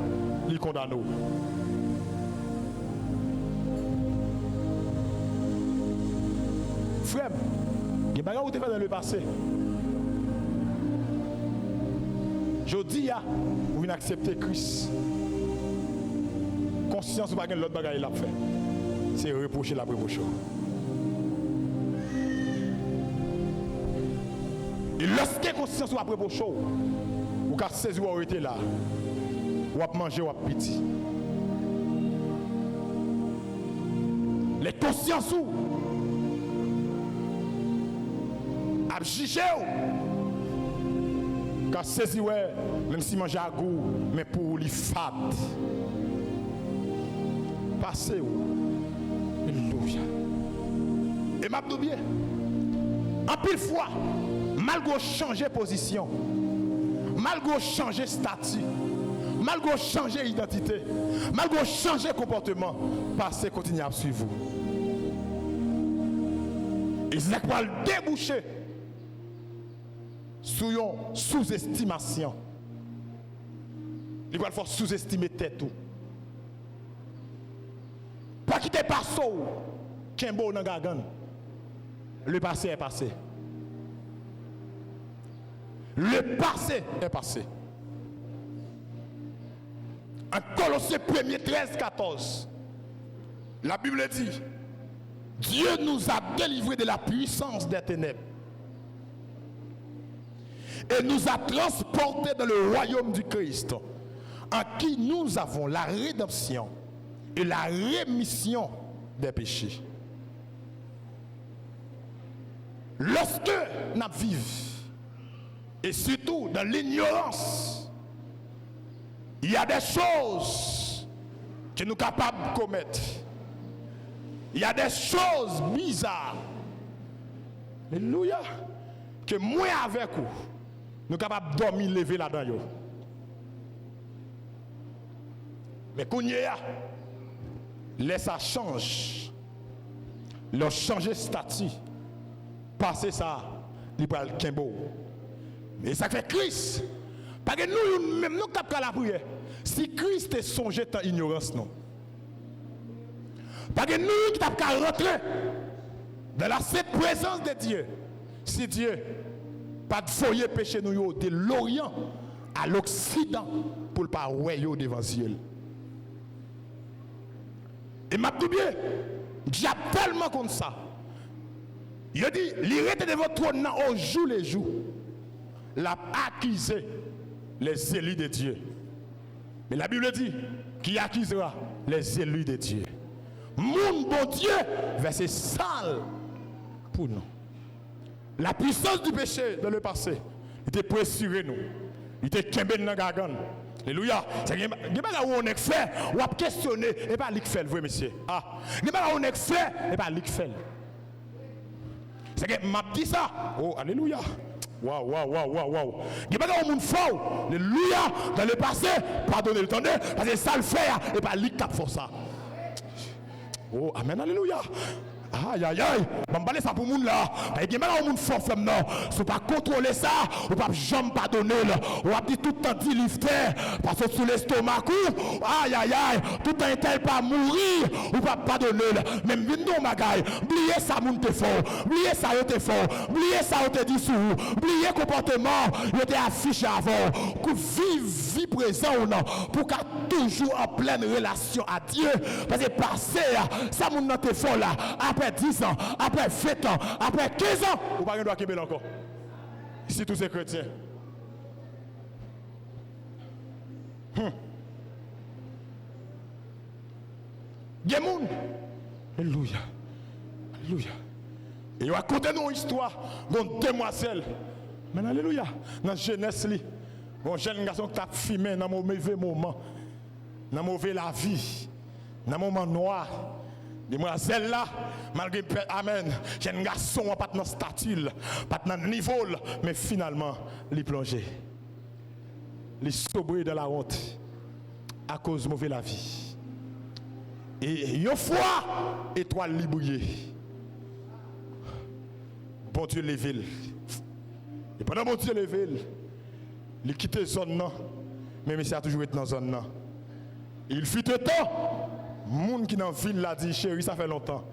li kondane w. Frè m, gen bagay ou te fè nan lepase. Jodi a, ou vin aksepte Kris. Konsyans ou pa gen lòt bagay l ap fè. Se repwoche l ap repwoche w. E lèske konsyans ou ap repwoche w, ou ka sezi wè w rete la. W ap manje, w ap piti. Lè konsyans ou ap jije w, ka sezi wè, menm si manje a gou, men pou ou li fad. Pase w. Alelouya. E m ap di w byen, anpil fwa, malgre w chanje pozisyon, malgre w chanje estati, malgre w chanje idantite, malgre w chanje konpòteman, pase kontinye ap swiv ou. E se sa k pral debouche sou yon souzestimasyon. Li pral fè w souzestime tèt ou. Pa kite pase w kenbe w nan gagann. Le passé est passé. Le passé est passé. En Colossiens premier treize quatorze, la Bible dit, Dieu nous a délivrés de la puissance des ténèbres et nous a transportés dans le royaume du Christ, en qui nous avons la rédemption et la rémission des péchés. Lòske n ap viv, e sitou dans l'ignorance, il y a des choses que nou kapab komèt. Il y a des choses bizarres. Alelouya. Ke mwen avèk ou, nou kapab dòmi leve ladan yo. Men kounye a, lè sa chanj, lè w chanje estati, pase sa, li pral kenbe w. E sa k fè Kris, pa gen nou youn menm nou k t ap ka lapriyè, si Kris te sonje tan inyorans nou. Pa gen nou youn ki t ap ka rantre dans la sainte présence de Dieu si Dye pa t voye peche nou yo de loryan a loksidan pou l pa wè yo devan zye l. E m ap di w byen, dyab tèlman konn sa, yo di, li rete devan twòn nan au jour le jour, l ap akize les élus de Dieu. Men la Bible dit, qui accusera les élus de Dieu? Moun Bondye vèse san l pou nou. La puissance du péché dans le passé, li te presire nou. Li te kenbe n nan gagann. Alelouya. Se gen, gen bagay ou yon nèg fè, w ap kesyone, e pa li k fè l vre, mesye. Ah, gen bagay ou yon nèg fè, e pa li k fè l. Se gen, m ap di sa. Oh, alelouya. Waw, waw, waw, waw, waw. Gen bagay yon moun fè w. Alelouya. Dans le passé, padone l, tande. Paske sa l fè a, e pa li k t ap fè w sa. Oh, amen, alelouya. Ayayay, ban m pale sa pou moun la. Paske gen bagay yon moun fè w, frè m nan. Si w pa kontwole sa, ou p ap janm padone l. W ap di tout tan di li fè, pase sou lestomak ou. Ayayay, tout tan entèl pa mouri, ou p ap padone l. Men m vin di w yon bagay, bliye sa moun te fè w, bliye sa yo te fè w, bliye sa yo te di sou ou, bliye konpòteman yo te afiche avè w. Kou viv vi prezan w nan, pou w ka toujou an plèn relasyon a Dye. Paske pase a, sa moun nan te fè w la, apre diz an, apre ven an, apre kenz an, ou pa gen dwa kenbe l ankò. Sitou se kretyen. Hmm. Gen moun, alelouya, alelouya. E yo rakonte nou yon istwa, gon demwazèl, men alelouya, nan jenès li, gon jèn gason ki t ap fimen nan move moman, nan move lavi, nan moman nwa. Demwazèl la, malgre, amèn, jèn gason an pa t nan stati l, pa t nan nivo l, men finalman, li plonje. Li sobre dans la honte akoz move lavi. E yon fwa, etwal li briye. Bondye leve l. E pandan Bondye leve l, li kite zòn nan, men mesye a toujou ret nan zòn nan. Il fut un temps, moun ki nan vil la di, cheri, sa fè lontan.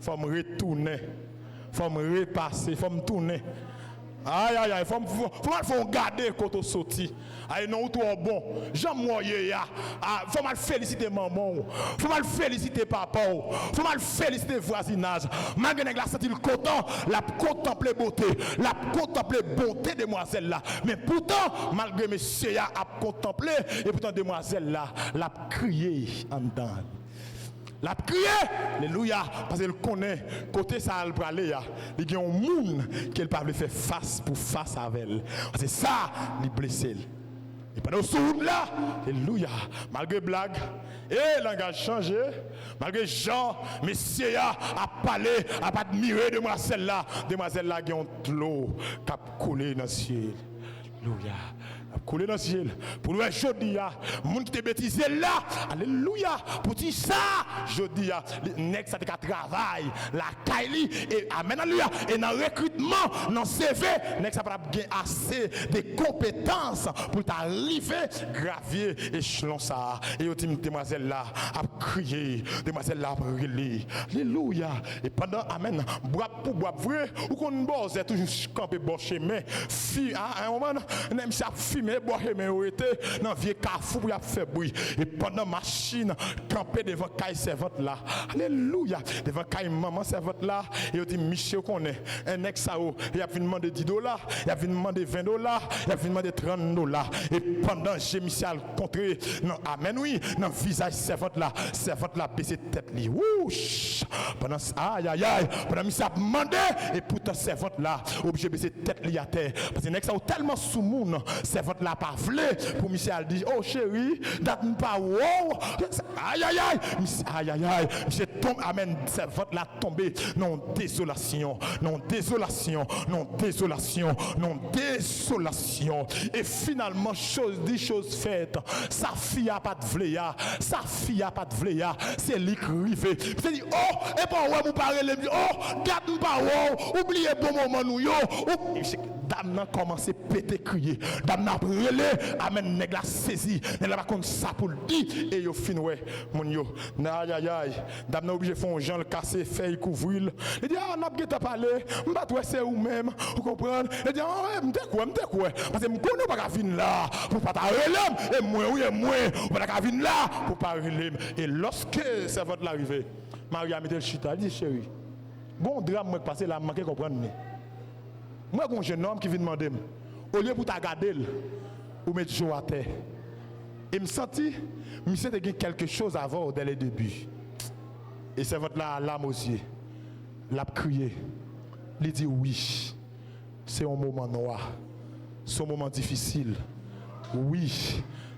Fò m retounen. Fò m repase. Fò m tounen. Ayayay, fò m, fò, fò m al fè yon gade kote w soti. Ay non, ou twò bon. Jan m wè w ye a. A, fò m al felisite manman w. Fò m al felisite papa w. Fò m al felisite vwazinaj. Malgre nèg la santi l kontan, l ap kontanple bote. L ap kontanple bonte demwazèl la. Men poutan, malgre mesye a ap kontanple, e poutan demwazèl la, l ap kriye anndan l. L ap kriye, alelouya, paske l konnen kote sa a l prale a, li gen yon moun ke l pa vle fè fas pou fas avè l. Paske sa, li blese l. E pandan w sou wout la, alelouya, malgre blag, e langaj chanje, malgre jan mesye a ap pale, ap admire demwazèl la, demwazèl la gen yon dlo k ap koule nan zye l. Alelouya. L ap koule nan zye l. Pou l wè jodi a, moun ki te betize l la, alelouya, pou di sa, jodi a, li, nèg sa te ka travay lakay li, e amèn, alelouya, e nan rekritman, nan C V, nèg sa pa t ap gen ase de konpetans pou l ta rive gravye echelon sa a. E yo di m, demwazèl la ap kriye, demwazèl la ap rele. Alelouya. E pandan, amèn, bwap pou bwap vre, ou konn bòzè toujou kanpe bò chemen. Fi, a, a yon moman, nèg misye ap fimen, bò chemen yo rete nan vye kafou pou y ap fè bri. E pandan machin kanpe devan kay sèvant la, alelouya, devan kay manman sèvant la, e yo di, misye, ou konnen, en nèg sa yo, y ap vin mande di dola, y ap vin mande ven dola, y ap vin mande trant dola. E pandan je misye al kontre nan, amèn wi, nan vizaj sèvant la, sèvant la bese tèt li. Wouch! Pandan s-, ayayay, pandan misye ap mande, e poutan sèvant la oblije bese tèt li atè. Paske nèg sa yo tèlman soumoun, sèvant la pa vle pou misye al di, o cheri, dat m pa wè w. Ayayay, misye, ayayay, misye tonbe, amèn, sèvant la tonbe nan yon dezolasyon, nan yon dezolasyon, nan yon dezolasyon, nan yon dezolasyon. E finalman, choz di, choz fèt, sa fi a pa t vle a, sa fi a pa t vle a, se li k rive. Misye di, o, e pa w wè m, ou pa rele m, o, gad m pa wè w, ou bliye bon moman nou yo, ou, dam nan kòmanse pete kriye, dam nan ap rele, amèn, nèg la sezi, nèg la pa konn sa pou l di, e yo fin wè moun yo, ayayay, dam nan oblije fè yon jan l kase fèy kouvri l. Li di, a, n ap gentan pale, m pa t wè se ou menm, ou konprann? Li di, a, wi, m te kwè, m te kwè. Paske m konnen ou pa ka vin la pou w pa ta rele m, e mwen, wi, e mwen, ou pa ta ka vin la pou w pa rele m. E lòske sèvant la rive, mari a mete l chita, li di, cheri, gon dram mwen k pase la, m manke konprann li. Mwen gon jennonm ki vin mande m, olye pou w ta gade l, ou met je w atè. E m santi misye te gen kèlke choz avè w dès le début. E sèvant la, larmes aux yeux, l ap kriye. Li di, wi, se yon moman nwa. Se yon moman difisil. Wi,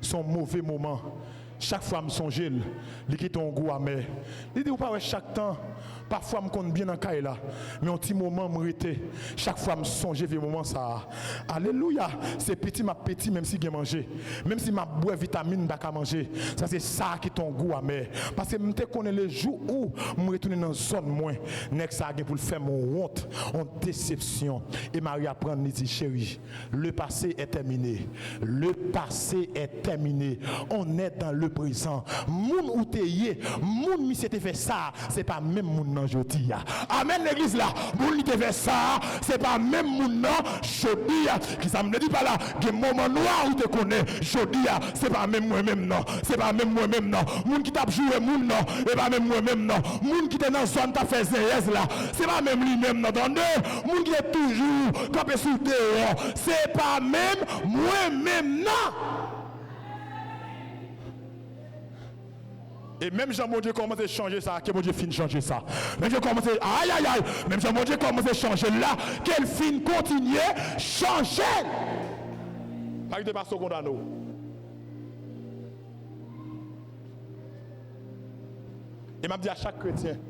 se yon move moman. Chak fwa m sonje l, li kite yon gou amè. Li di, ou pa wè chak tan, pafwa m konn byen nan kay la, men yon ti moman m rete, chak fwa m sonje vye moman sa a. Alelouya! Se piti m ap piti, menm si gen manje. Menm si m ap bwè vitamin, m pa ka manje. Sa se sa ki te yon gou amè. Paske m te konnen lejou ou m retounen nan zòn mwen, nèg sa a gen pou l fè m wont, yon desepsyon. E mari a pran li di, cheri, le passé est terminé. Le passé est terminé. On est dans le présent. Moun ou te ye, moun misye te fè sa, se pa menm moun nan jodi a. Amèn, legliz la. Moun li te fè sa, se pa menm moun nan jodi a. Kisa m vle di pa la? Gen moman nwa ou te konnen, jodi a, se pa menm mwen menm nan. Se pa menm mwen menm nan. Moun ki t ap joure moun nan, e pa menm mwen menm nan. Moun ki te nan zòn t ap fè zenyèz la, se pa menm li menm nan, tande. Moun ki te toujou kanpe sou deyò, se pa menm mwen menm nan. E menm jan Bondye kòmanse chanje sa, ke Bondye fin chanje sa. Menm jan kòmanse, ayayay, menm jan Bondye kòmanse chanje l la, ke l fin kontinye chanje l. Pa kite pastè kondane w. E m ap di a chak kretyen,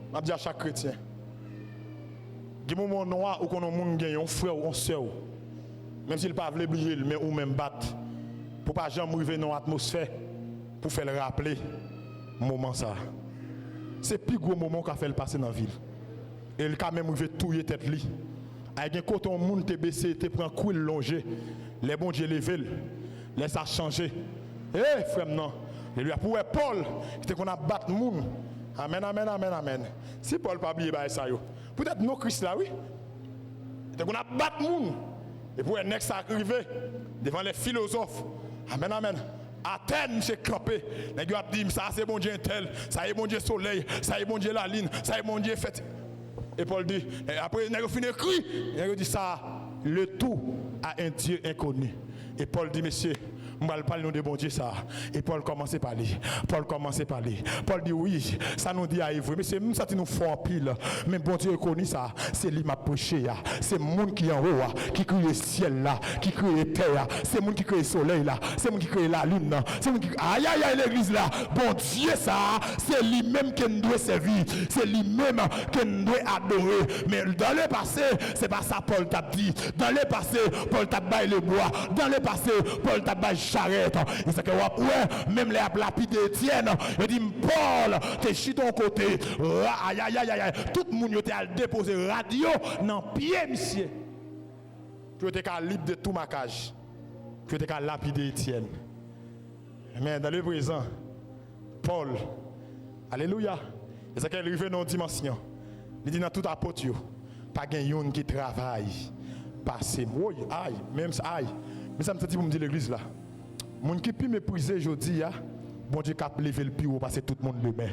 m ap di a chak kretyen, gen moman nwa ou konn yon moun gen yon frè w, yon sè w, menm si l pa vle bliye l, men ou menm bat pou pa janm rive nan yon atmosfè pou fè l raple moman sa a. Se pi gwo moman w ka fè l pase nan vi l. E l ka menm rive touye tèt li. Ay, gen kote yon moun te bese, te pran kwi l lonje. Lè Bondye leve l, lè sa chanje. E, frè m nan, alelouya, pou wè Pòl, ki te konn ap bat moun. Amèn, amèn, amèn, amèn. Si Pòl pa bliye bagay sa yo. Poutèt non Kris la, wi. Li te konn ap bat moun. Epi w wè nèg sa rive devan lè filozòf. Amèn, amèn. Atè misye kanpe. Nèg yo ap di m, sa se Bondye entèl, sa e Bondye solèy, sa e Bondye lalin, sa e Bondye fèt. E Pòl di, e apre nèg yo fin ekri, nèg yo di sa, le tout à un Dieu inconnu. E Pòl di, mesye, m pral pale nou de Bondye sa. E Pòl kòmanse pale. Pòl kòmanse pale. Pòl di, wi, sa nou di a e vre. Mesye, m santi nou fò anpil. Men Bondye enkonni sa, se li m ap preche a. Se moun ki anwo a, ki kreye syèl la, ki kreye tè a. Se moun ki kreye solèy la. Se moun ki kreye lalin nan. Se moun ki, ayayay, legliz la. Bondye sa, se li menm ke n dwe sèvi. Se li menm ke n dwe adore. Men dans le passé, se pa sa Pòl t ap di. Dans le passé, Pòl t ap bay lebwa. Dans le passé, Pòl t ap bay charèt. E sa ke w ap wè, menm lè y ap lapide Etyèn, yo di m, Pòl te chita yon kote. Ra-, ayayayayay. Tout moun yo te al depoze rad yo nan pye misye. Pou yo te ka lib de tou makaj. Pou yo te ka lapide Etyèn. Men dans le présent, Pòl, alelouya, e sa ke l rive nan yon dimansyon. Li di nan tout apot yo, pa gen youn ki travay pase m. Woy, ay, menm sa, ay. Men sa m santi pou m di legliz la. Moun ki pi meprize jodi a, Bondye k ap leve l pi wo pase tout moun demen.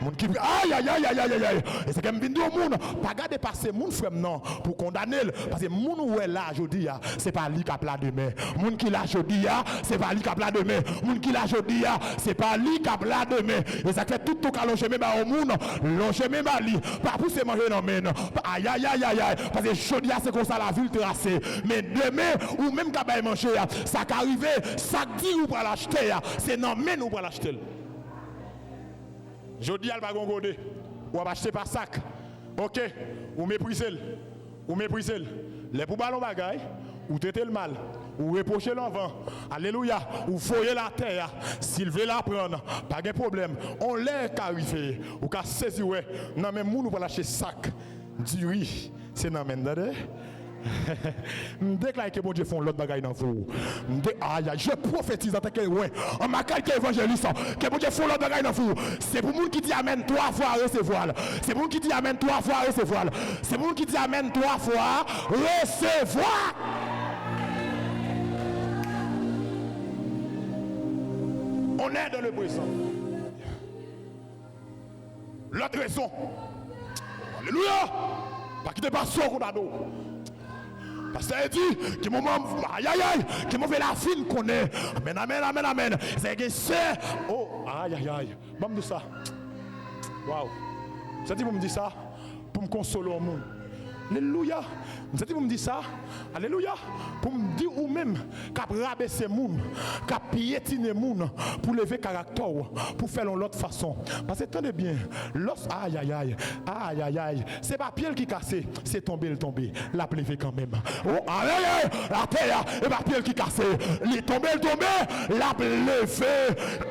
Moun ki, ayayayayayay. E sa ke m vin di yon moun, pa gade pase moun, frè m, non, pou kondane l. Paske moun ou wè la jodi a, se pa li k ap la demen. Moun ki la jodi a, se pa li k ap la demen. Moun ki la jodi a, se pa li k ap la demen. E sa k fè tout tan w ka lonje men ba yon moun, lonje men ba li. Pa pouse manje nan men l. Pa, ayayayayay. Paske jodi a, se konsa lavi l trase. Men demen, ou menm k ap bay manje a, sa ka rive, sa k di ou pral achte a, se nan men n ou pral achte l. Jodi a, l pa gen yon gode. W ap achte pa sak. Oke, ou meprize l. Ou meprize l. Lè pou ba l yon bagay, ou trete l mal. Ou repwoche l anvan. Alelouya. Ou voye l atè a. Si l vle l aprann, pa gen pwoblèm. On lè ka rive, ou ka sezi wè nan men moun ou pral achte sak diri. Se nan men n, tande. M deklare ke Bondye fè yon lòt bagay nan vi w. M de, ayay, je prophétise en tant que, ouais, an ma kalite evanjelis, ke Bondye fè yon lòt bagay nan vi w. Se pou moun ki di amèn twa fwa, resevwa l. Se pou moun ki di amèn twa fwa, resevwa l. Se pou moun ki di amèn twa fwa, resevwa. On est dans le présent. Lòt rezon. Alelouya! Pa kite pastè w kondane w. Pastè di, gen moman, ayayay, gen move lavi n konnen. Amèn, amèn, amèn, amèn. Se gen sè. Oh, ayayay. Ban m di sa. Waw. Sa di pou m di sa. Pou m konsole yon moun. Alelouya. M santi pou m di sa. Alelouya. Pou m di ou menm k ap rabese moun, k ap pyetine moun, pou leve karaktè w, pou fè l yon lòt fason. Paske tande byen, lòs, ayayay, ayayay, se pa pye l ki kase, se tonbe l tonbe, l ap leve kanmenm. Oh, ayayay, atè a, e pa pye l ki kase, li tonbe l tonbe, l ap leve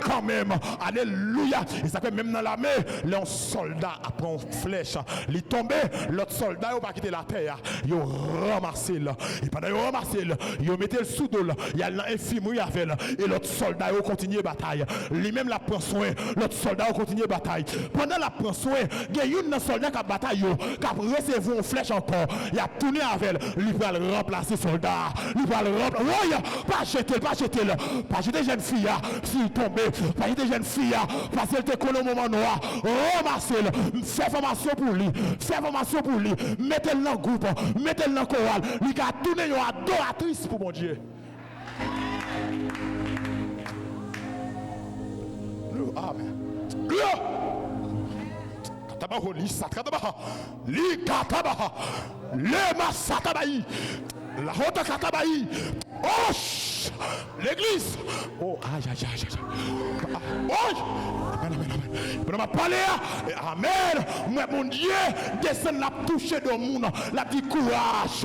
kanmenm. Alelouya. E sa fè menm nan lame, lè yon sòlda ap pran yon flèch, li tonbe, lòt sòlda yo pa kite l atè a, yo ranmase l. E pandan yo ranmase l, yo mete l sou do l, y al nan enfimri avè l. E lòt sòlda yo kontinye batay. Li menm l ap pran swen, lòt sòlda yo kontinye batay. Pandan l ap pran swen, gen youn nan sòlda k ap batay yo, k ap resevwa yon flèch ankò. Y ap tounen avè l, li pral ranplase sòlda a. Li pral ranpla-, woy! Pa jete l, pa jete l. Pa jete jèn fi a, si l tonbe. Pa jete jèn fi a, paske l te konnen yon moman nwa. Ranmase l. Fè fòmasyon pou li. Fè fòmasyon pou li. Mete l nan gwoup. Mete l nan koral. Li ka tounen yon adoratris pou Bondye. Amèn. Katabaho, li sa, katabaha. Li katabaha. Le masatabayi. La hota katabayi. Osh! Legliz. Oh, ayayay. Oy! Amèn, amèn, amèn. Pandan m ap pale a, amèn. Mwen, Bondye desann, l ap touche do moun. L ap di, kouraj.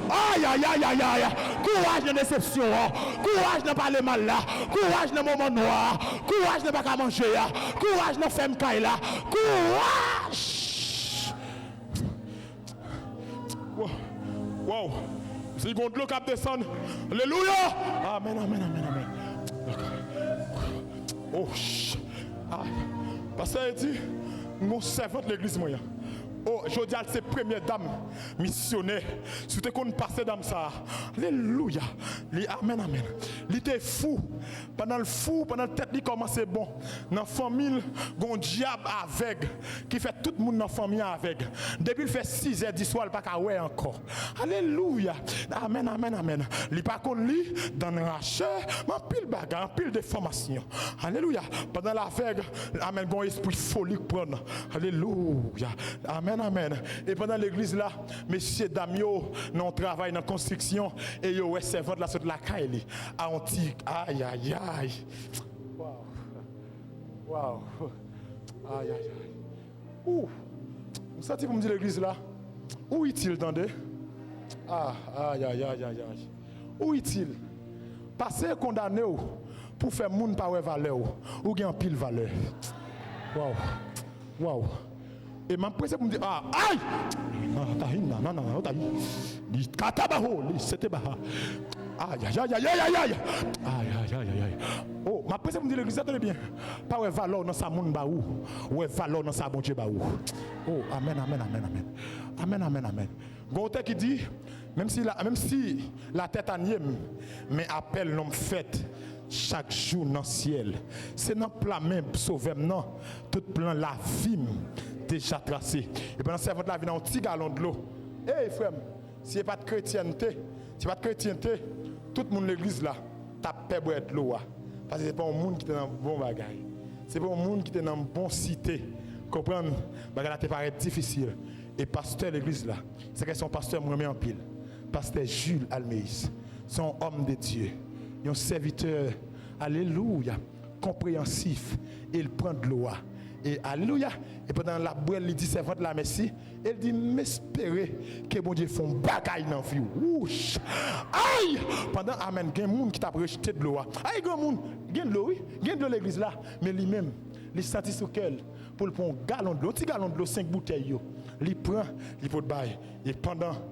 Ayayayayay. Kouraj nan desepsyon an. Kouraj nan pale mal la. Kouraj nan moman nwa a. Kouraj nan pa ka manje a. Kouraj nan fèmen kay la. Kouraj! Wow! Si gon dlo k ap desann. Alelouya! Amèn, amèn, amèn, amèn. Oh, ch- ah. Pastè Edi, m gon sèvant legliz mwen an. Oh, jodi a se premyè dam misyonè. Si w te konn pase dam sa a. Alelouya! Li, amèn, amèn. Li te fou. Pandan l fou, pandan tèt li kòmanse bon, nan fanmi l, gon dyab avèg ki fè tout moun nan fanmi an avèg. Depi l fè sizè di swa, l pa ka wè ankò. Alelouya! Amèn, amèn, amèn. Li pa konn li, dann rache, men anpil bagay, anpil defòmasyon. Alelouya! Pandan l avèg, amèn, gon espri foli k pran l. Alelouya! Amèn, amèn. E pandan legliz la, mesye dam yo nan yon travay nan konstriksyon, e yo wè sèvant la sot lakay li. A yon ti, ayayay. Waw. Waw. Ayayay. Ou, m santi pou m di legliz la, ou itil, tande. Ah, ayayayayay. Ou itil. Pase kondane w pou fè moun pa wè valè w. Ou gen anpil valè. Waw. Waw. E m ap prese pou m di, ah, ay! Nan, tahi, nan, nan, nan, nan, tahi. Li katabaho, li setebaha. Ay, ay, ay, ay, ay, ay, ay. Ay, ay, ay, ay, ay. Oh, m ap prese pou m di legliz la, tande byen. Pa wè valè w nan sa moun ba ou. Wè valè w nan sa Bondye ba ou. Oh, amèn, amèn, amèn, amèn. Amèn, amèn, amèn. Gon otè ki di, menm si la, menm si latè ta nye m, men apèl non m fèt chak jou nan syèl. Se nan pla men Sovè m nan, tout plan lavi m deja trase. E pandan sèvant la vin a yon ti galon dlo. Ey, frè m, si e pa t kretyènte, si e pa t kretyente, tout moun legliz la t ap pè bwè dlo a. Paske se pa yon moun ki te nan bon bagay. Se pa yon moun ki te nan bon site. Konprann? Bagay la te parèt difisil. E pastè legliz la, se kè se yon pastè m renmen anpil. Pastè Jules Alméus. Se yon homme de Dieu. Yon sèvitè, alelouya, konpreyansif. E l pran dlo a. E alelouya. E pandan l ap bwè l, li di sèvant la mèsi. E l di, m espere ke Bondye fè yon bagay nan vi w. Wouch! Ay! Pandan, amèn, gen moun ki t ap rejte dlo a. Ay, granmoun, gen dlo, wi. Gen dlo legliz la. Men li menm, li santi sou kè l pou l pran yon galon dlo, yon ti galon dlo, senk boutèy yo. Li pran, li pot bay. E pandan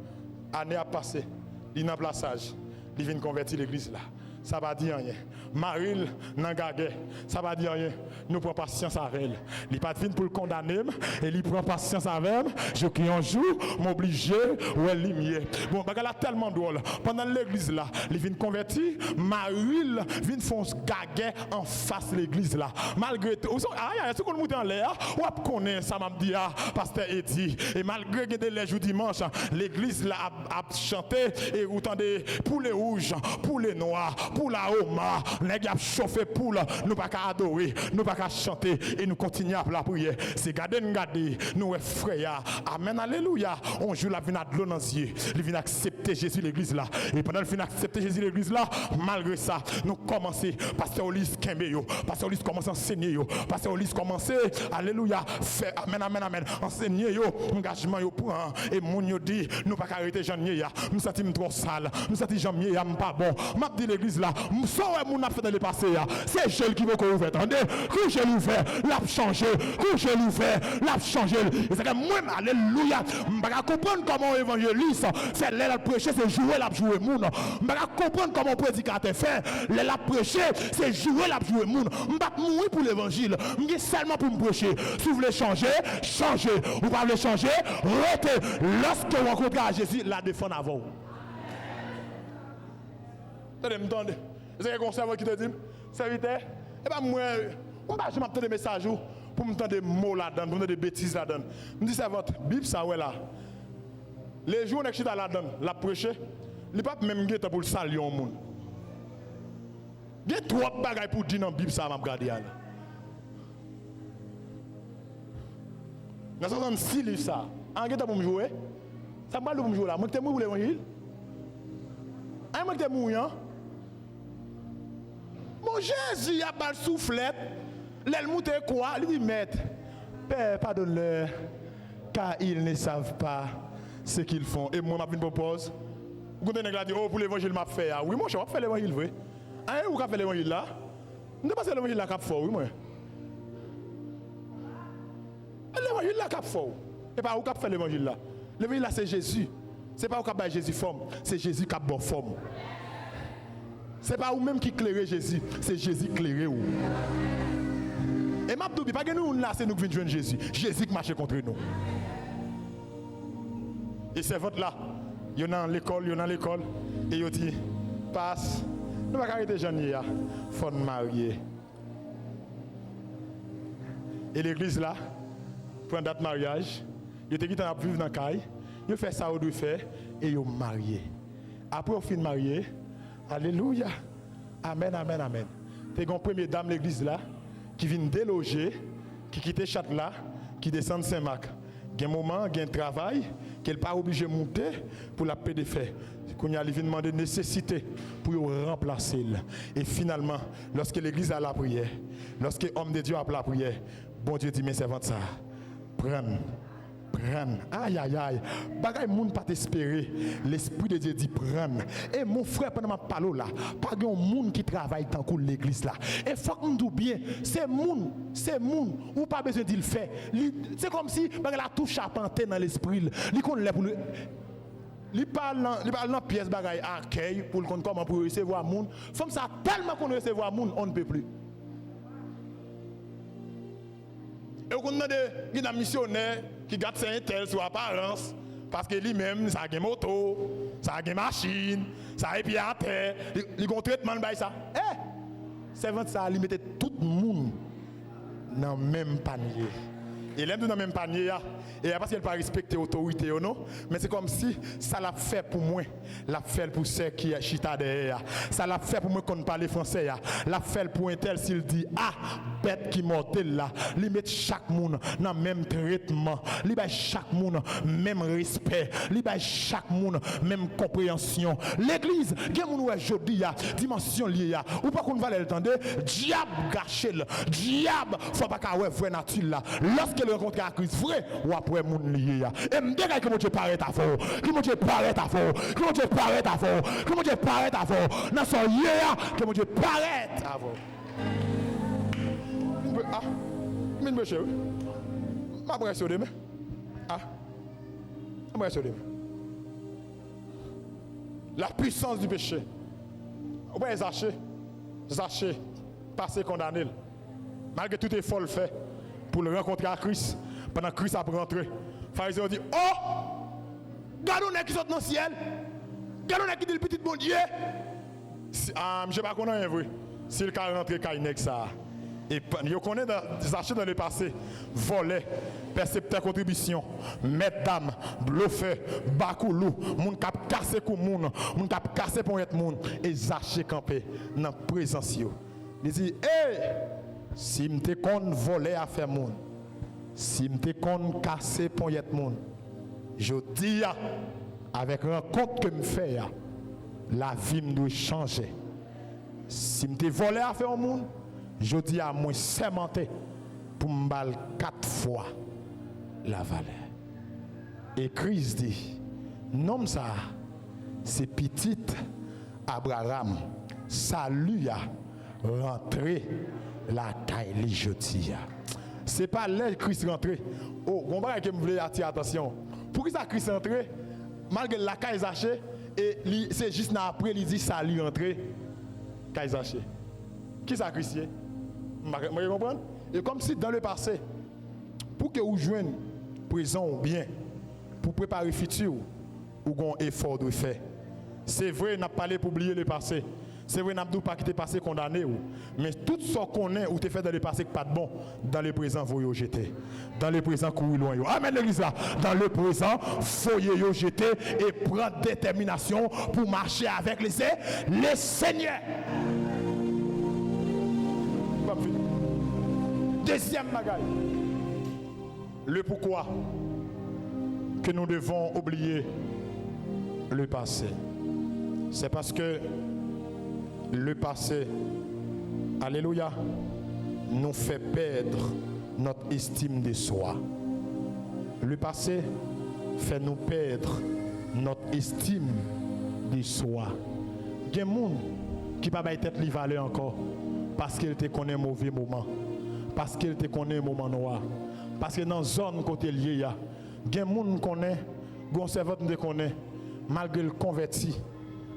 ane ap pase, li nan plasaj, li vin konvèti legliz la. Sa pa di anyen. Mari l nan gagè. Sa pa di anyen. Nou pran pasyans avè l. Li pa t vin pou l kondane m, e li pran pasyans avè m, jouk yon jou, m oblije wè limyè. Bon, bagay la tèlman dwòl. Pandan l legliz la, li vin konvèti, mari l vin fè yon gagè anfas legliz la. Malgre tou, ou son, ay, ay, si w konn moute anlè a, w ap konnen sa m ap di a, pastè Edi. E malgre gen de lè jou dimanch, legliz la ap, ap chante, e ou tande poule wouj, poule nwa, poule aroma, nèg y ap chofe poul, nou pa ka adore, nou pa ka chante, e nou kontinye ap lapriyè. Se gade n gade, nou wè frè a, amèn, alelouya, on jou l ap vin ak dlo nan zye, li vin aksepte Jezi legliz la. E pandan l fin aksepte Jezi legliz la, malgre sa, nou kòmanse, pastè Olis kenbe yo, pastè Olis kòmanse ansenye yo, pastè Olis kòmanse, alelouya, fè, amèn, amèn, amèn, ansenye yo, angajman yo pran, e moun yo di, nou pa ka rete jan n ye a, m santi m twò sal, m santi jan m ye a, m pa bon. M ap di legliz la, m sa w wè moun ap fè nan lepase a, se je l ki poko ouvè, tande, kou je l ouvè, l ap chanje, kou je l ouvè, l ap chanje. E sa fè mwen, alelouya, m pa ka konprann kòman yon evanjelis fè lè l ap preche, se joure l ap joure moun. M pa ka konprann kòman yon predikatè fè, lè l ap preche, se joure l ap joure moun. M pa t mouri pou levanjil, m gen sèlman pou m preche. Si w vle chanje, chanje. Ou pa vle chanje, rete. Lòske w rankontre a Jezi, l a defann avè w. Tande m, tande. E se gen yon sèvant ki te di m, sèvitè, e pa mwen, m pa janm ap tande mesaj ou pou m tande mo ladan l, pou m tande betiz ladan l. M di sèvant, Bib sa w wè la, lejou yon nèg chita ladan l, l ap preche, li p ap menm gen tan pou l salye yon moun. Gen twòp bagay pou di nan Bib sa a m ap gade a la. Nan swasannsis liv sa a, an gen tan pou m joure? Sa m pral di pou m joure la, mwen ki te mouri pou levanjil? Ay, mwen ki te mouri an? Bon, Jezi ap ba l souflèt, lè l moute kwa, li di, Mèt, Père, pardonne-leur, car ils ne savent pas ce qu'ils font. E mwen, m ap vin pran pòz. Ou konn nèg la di, o, pou levanjil m ap fè a. Wi, monchè, w ap fè levanjil vre. Ay, ou k ap fè levanjil la? M te panse levanjil la k ap fè w, wi, mwen. E levanjil la k ap fè w. E pa ou k ap fè levanjil la. Levanjil la, se Jezi. Se pa ou k ap bay Jezi fòm, se Jezi k ap ba w fòm. Se pa ou menm ki klere Jezi, se Jezi k klere w. E m ap di w byen, pa gen youn la, se nou k vin jwenn Jezi. Jezi k mache kontre nou. E sèvant la, yo nan lekòl, yo nan lekòl, e yo di, "Pas, nou pa ka rete jan n ye a, fò n marye." E legliz la pran dat maryaj, yo te gentan ap viv nan kay, yo fè sa yo dwe fè, e yo marye. Apre yo fin marye, alelouya, amèn, amèn, amèn. Te gen yon premye dam legliz la ki vin deloje, ki kite chat la, ki desann Senmak. Gen moman, gen travay ke l pa oblije moute pou l ap plede fè. Kounye a, li vin mande nesesite pou yo ranplase l. E finalman, lòske legliz la lapriyè, lòske òm de Dye ap lapriyè, Bondye di, "Men sèvant sa a, pran l, pran l." Ayayay! Bagay moun pa t espere, Lespri de Dye di, "Pran l." E mon frè, pandan m ap pale w la, pa gen yon moun ki travay tankou legliz la. E fòk m di w byen, se moun, se moun, ou pa bezwen di l fè. Li, se kòmsi bagay la tou chapante nan lespri l. Li konn lè pou li, li pa al nan, li pa al nan pyès bagay akèy pou l konn kòman pou yo resevwa moun. Fanm sa tèlman konn resevwa moun, on ne peut plus. E ou konn tande, gen nan misyonè ki gad sè entèl sou aparans, paske li menm, sa gen moto, sa gen machin, sa gen pye atè, li, li gon tretman l bay sa. Eh! Sèvant sa a, li mete tout moun nan menm panye. E lè m di nan menm panye a, e a paske l pa respekte otorite yo non, men se kòmsi sa l ap fè pou mwen, l ap fè l pou sè ki chita dèyè a. Sa l ap fè pou mwen konn pale fransè a, l ap fè l pou entèl si l di A, bèt ki mòde l la, li met chak moun nan menm tretman, li bay chak moun menm respè, li bay chak moun menm konpreyansyon. Legliz, gen moun wè jodi a, dimansyon l ye a, ou pa konn valè l tande, dyab gache l, dyab fè w pa ka wè vrè nati l la. Lòske l rankontre ak Kris vre, w ap wè moun li ye a. E m degaje ke Bondye parèt avè w, ke Bondye parèt avè w, ke Bondye parèt avè w, ke Bondye parèt avè w. Nan sa w ye a, ke Bondye parèt avè w. M pe-, ah, m vin peche, wi. M ap wè si w demen. Ah, m ap wè si w demen. La puissance du péché. Ou pa wè Zache? Zache pase kondane l. Malgre tout efò l fè pou l rankontre ak Kris, pandan Kris ap rantre, Farizyen yo di, "Oh! Gade yon nèg ki sot nan syèl! Gade yon nèg ki di l pitit Bondye!" Si, ah, misye pa konn anyen vre. Si l ka rantre kay nèg sa a. E pa, yo konnen dan, Zache dan lepase, vòlè, pèseptè kontribisyon, mèt dam, blofè, bakoulou, moun k ap kase kou moun, moun k ap kase ponyèt moun. E Zache kanpe nan prezans yo. Li di, "Ey! Si m te konn vòlè afè moun, si m te konn kase ponyèt moun, jodi a, avèk rankont ke m fè a, lavi m dwe chanje. Si m te vòlè afè yon moun, jodi a, mwen sèmante pou m ba l kat fwa lavalè." E Kris di, "Nonm sa a, se pitit Abraram, sali a rantre lakay li jodi a." Se pa lè Kris rantre. O, gon bagay ke m vle atire atansyon. Poukisa Kris rantre, malgre l lakay Zache, e li, se jis nan apre li di sali rantre kay Zache? Kisa Kris ye? M pa, mwen konprann. E kòmsi dan lepase, pou ke ou jwenn prezan w byen, pou prepare fiti w, ou gon efò w dwe fè. Se vre, n ap pale pou bliye lepase. Se vre, n ap di w pa kite pase kondane w. Men tout sa w konnen ou te fè dan lepase k pa t bon, dan leprezan voye w jete. Dan leprezan kouri lwen yo. Amèn, legliz la. Dan leprezan, voye yo jete e pran detèminasyon pou mache avèk le Se-, le Senyè. M ap fini. Dezyèm bagay. Le pourquoi que nous devons oublier le passé. C'est parce que le passé, alléluia, nous fait perdre notre estime de soi. Le passé fait nous perdre notre estime de soi. Gen moun ki pa bay tèt li valè ankò, paske l te konnen move moman, paske l te konnen moman nwa, paske nan zòn kote l ye a, gen moun m konnen, gen yon sèvant m te konnen, Malgre l konvèti,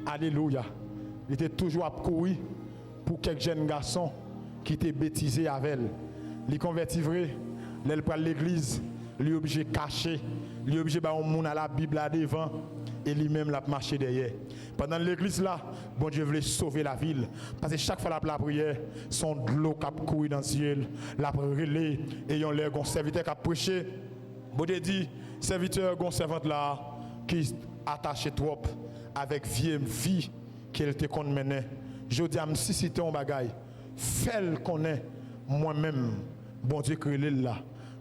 alelouya, li te toujou ap kouri pou kèk jèn gason ki te betize avè l. Li konvèti vre, lè l pral legliz, li oblije kache, li oblije bay yon moun al Labib la devan, e li menm l ap mache dèyè. Pandan l legliz la, Bondye vle sove lavi l, paske chak fwa l ap lapriyè, se yon dlo k ap kouri nan zye l, l ap rele, e yon lè gon sèvitè k ap preche, Bondye di, sèvitè, gon sèvant la ki atache twòp avèk vye vi ke l te konn mennen. Jodi a, m sisite yon bagay. Fè l konnen mwen menm, Bondye k rele l la,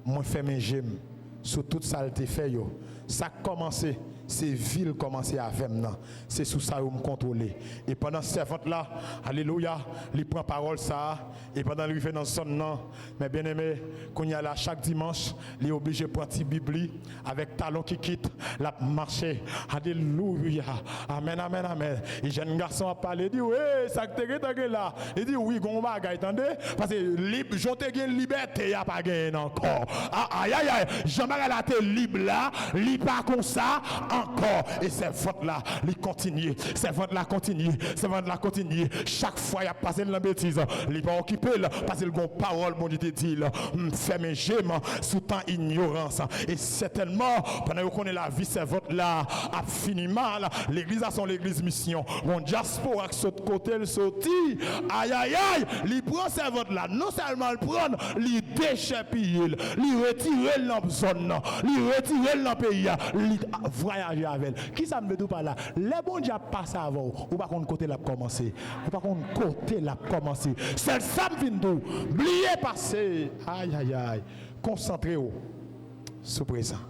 mwen fèmen je m sou tout sa l te fè yo. Sa k kòmanse, se vi l kòmanse avè m nan. Se sou sa yo m kontwole. E pandan sèvant la, alelouya, li pran pawòl sa a, e pandan l rive nan zòn nan, men byeneme, kounye a la, chak dimanch, li oblije pran ti Bib li, avèk talon kikit, l ap mache. Alelouya. Amèn, amèn, amèn. E jèn gason ap pale, di, "Wi, sa k te gentan gen la?" Li di, "Wi, gon bagay, tande." Paske lib, jan w te gen libète a pa genyen ankò. A, ayayay, jan bagay la te lib la, li pa konsa ankò. E sèvant la, li kontinye. Sèvant la kontinye. Sèvant la kontinye. Chak fwa y ap pase l nan betiz, li pa okipe l, paske l gon pawòl Bondye te di l. M fèmen je m sou tan inyorans. E sètènman, pandan yo konnen lavi sèvant la ap fini mal, legliz la se yon legliz misyon. Gon dyaspora k sot kote l soti, ayayay, li pran sèvant la. Non sèlman l pran l, li dechèpiye l, li retire l nan zòn nan, li retire l nan peyi a, li vwayaje avè l. Kisa m vle di w pa la? Lè Bondye ap pase avè w, ou pa konn kote l ap kòmanse. Ou pa konn kote l ap kòmanse. Sèl sa m vin di w, bliye pase. Ayayay. Konsantre w sou prezan.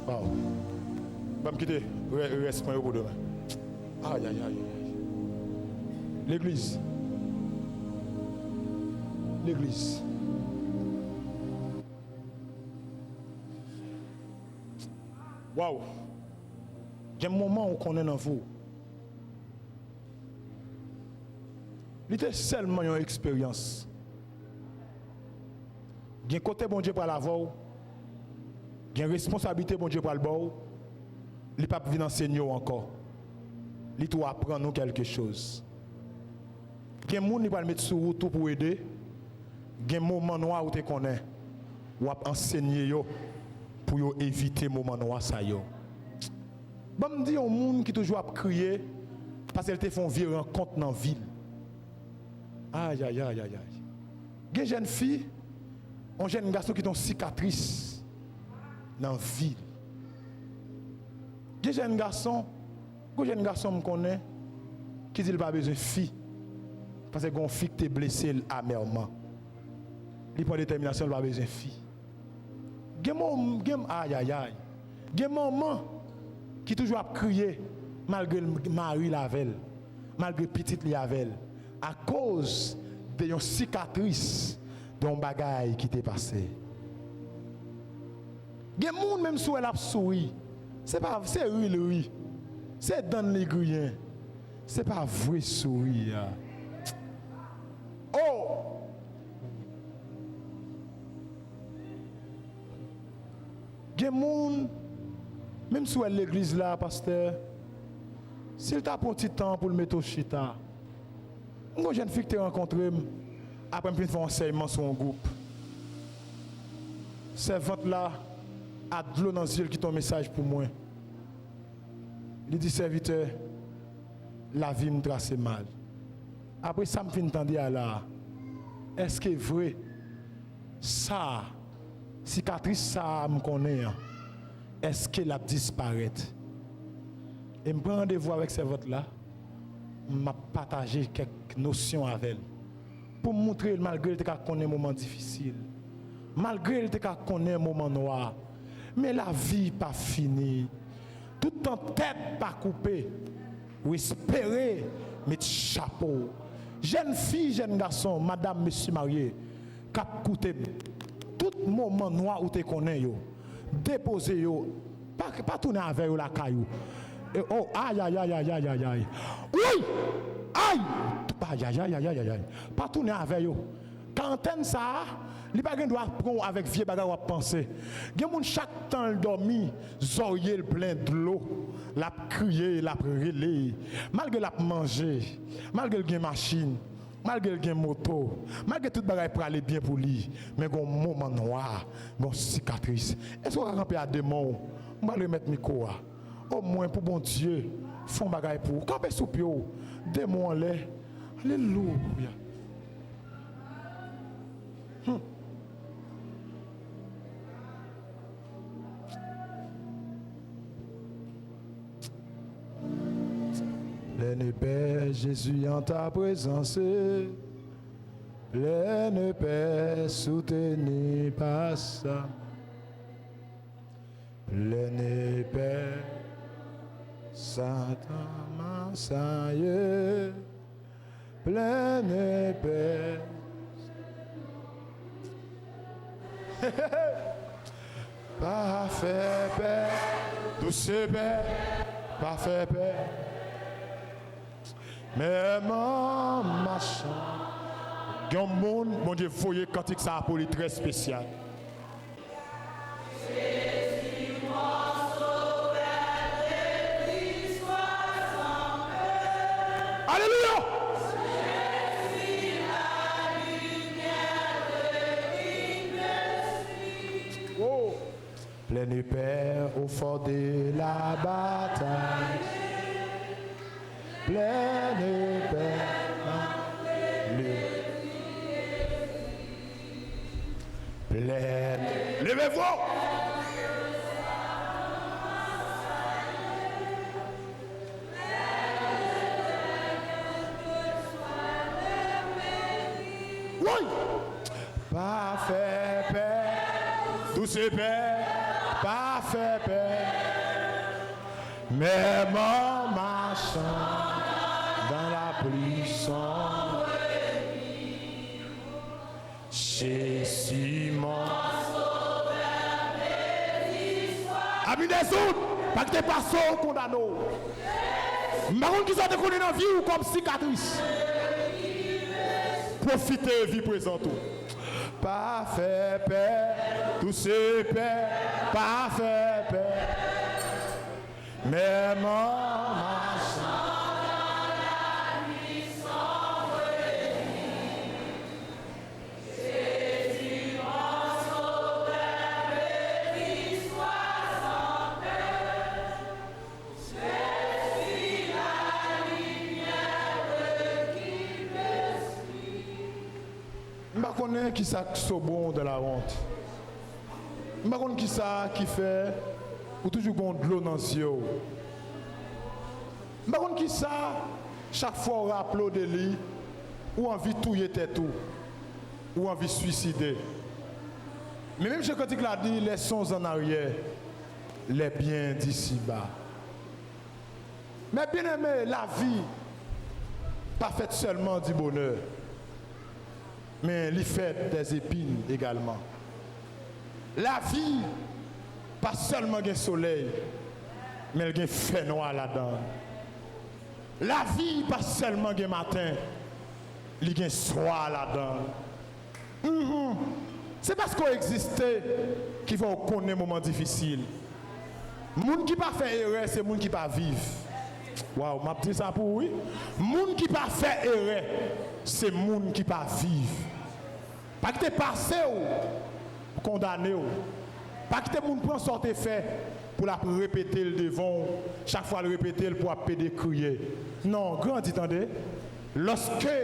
Waw. Ban m kite rè-, rès mwen yo pou demen. Ayayay. Legliz. Legliz. Waw. Gen moman ou konnen nan vi w. Li te sèlman yon eksperyans. Gen kote Bondye pral avè w, gen responsablite Bondye pral ba w, li p ap vin ansenye w ankò. Li tou aprann ou kèlke choz. Gen moun li pral met sou wout ou pou ede, gen moman nwa ou te konnen, w ap ansenye yo pou yo evite moman nwa sa yo. Ban m di yon moun ki toujou ap kriye paske l te fè yon vye rankont nan vi l. Ayayayayay. Gen jèn fi, yon jèn gason ki te yon sikatris nan vi l. Gen jèn gason, gen jèn gason m konnen ki di l pa bezwen fi. Paske gen yon fi ki te blese l amèman. Li pran detèminasyon, l pa bezwen fi. Gen mom-, gen, ayayay. Gen manman ki toujou ap kriye malgre l, mari l avè l, malgre pitit li avè l, akoz de yon sikatris, de yon bagay ki te pase. Gen moun, menm si w wè l ap souri, se pa, se ri l ri, se dann li griyen, se pa vre souri a. Oh! Gen moun, menm si w wè l legliz la, pastè, si l ta pran ti tan pou l mete w chita. M gon jèn fi ki te rankontre m apre m fin fè yon ansèyman sou yon gwoup. Sèvant la, ak dlo nan zye l, kite yon mesaj pou mwen. Li di, "Sèvitè, lavi m trase mal." Apre sa m fin tande a la a, èske vre sa a, sikatris sa a m konnen an, èske l ap disparèt? E m pran randevou avèk sèvant la, m ap pataje kèk nosyon avè l, pou m moutre l, malgre l te ka konnen moman difisil, malgre l te ka konnen moman nwa, men lavi pa fini. Toutan tèt pa koupe, ou espere met chapo. Jèn fi, jèn gason, madanm, mesye marye k ap koute m, tout moman nwa ou te konnen yo, depoze yo, pa, pa tounen avè yo lakay ou. E, oh, ayayayayayay. Wi! Ay! Ayayayayayay. Pa tounen avè yo. Karantèn sa a, li pa gen dwa pran w avèk vye bagay w ap panse. Gen moun, chak tan l dòmi, zòrye l plen dlo, l ap kriye, l ap rele. Malgre l ap manje, malgre l gen machin, malgre l gen moto, malgre tout bagay prale byen pou li, men gen yon moman nwa, gen yon sikatris. Èske w ka kanpe a de men w? M pral remèt mikwo a. Omwen pou Bondye fè yon bagay pou ou. Kanpe sou pye w, de men w anlè. Alelouya. Hmm. Pleine paix, Jésus en ta présence. Pleine paix, soutenu par sa. Pleine paix, Satan m'a saillé. Pleine paix. Pa fè pè, douse pè, pa fè pè. Menm an machan. Gen yon moun, Bondye voye kantik sa a pou li trè espesyal. Alelouya! Oh! Pleine paix au fort de la bataille. Pleine paix. Le- Pleine. Leve vwa w. Woy! Pa fè pè, douse pè, pa fè pè. Menm an machan dan lapli sonm. Jezi, mon Sovè, béni swa. Ami de zout, pa kite pase w kondane w. M pa konn kisa w te konnen nan vi w kòm sikatris. Pwofite vi prezan tou. Pa fè pè, douse pè, pa fè pè. Menm an machan. M pa konnen kisa k sobo w dan lawont. M pa konn kisa ki fè ou toujou gen yon dlo nan zye w. M pa konn kisa, chak fwa w raple w de li, ou anvi touye tèt ou, ou anvi swiside. Men menm jan kantik la di, laissons en arrière les biens d'ici-bas. Mes bien-aimés, la vie pas faite seulement du bonheur, men li fèt des épines également. Lavi pa sèlman gen solèy, men l gen fènwa ladan l. Lavi pa sèlman gen maten, li gen swa ladan l. Mhm. Se paske w egziste ki fè w konnen moman difisil. Moun ki pa fè erè, se moun ki pa viv. Waw, m ap di sa pou ou, wi. Moun ki pa fè erè, se moun ki pa viv. Pa kite pase w kondane w. Pa kite moun pran sa w te fè pou l ap repete l devan w. Chak fwa l repete l pou w ap pede kriye. Non, grandi, tande. Lòske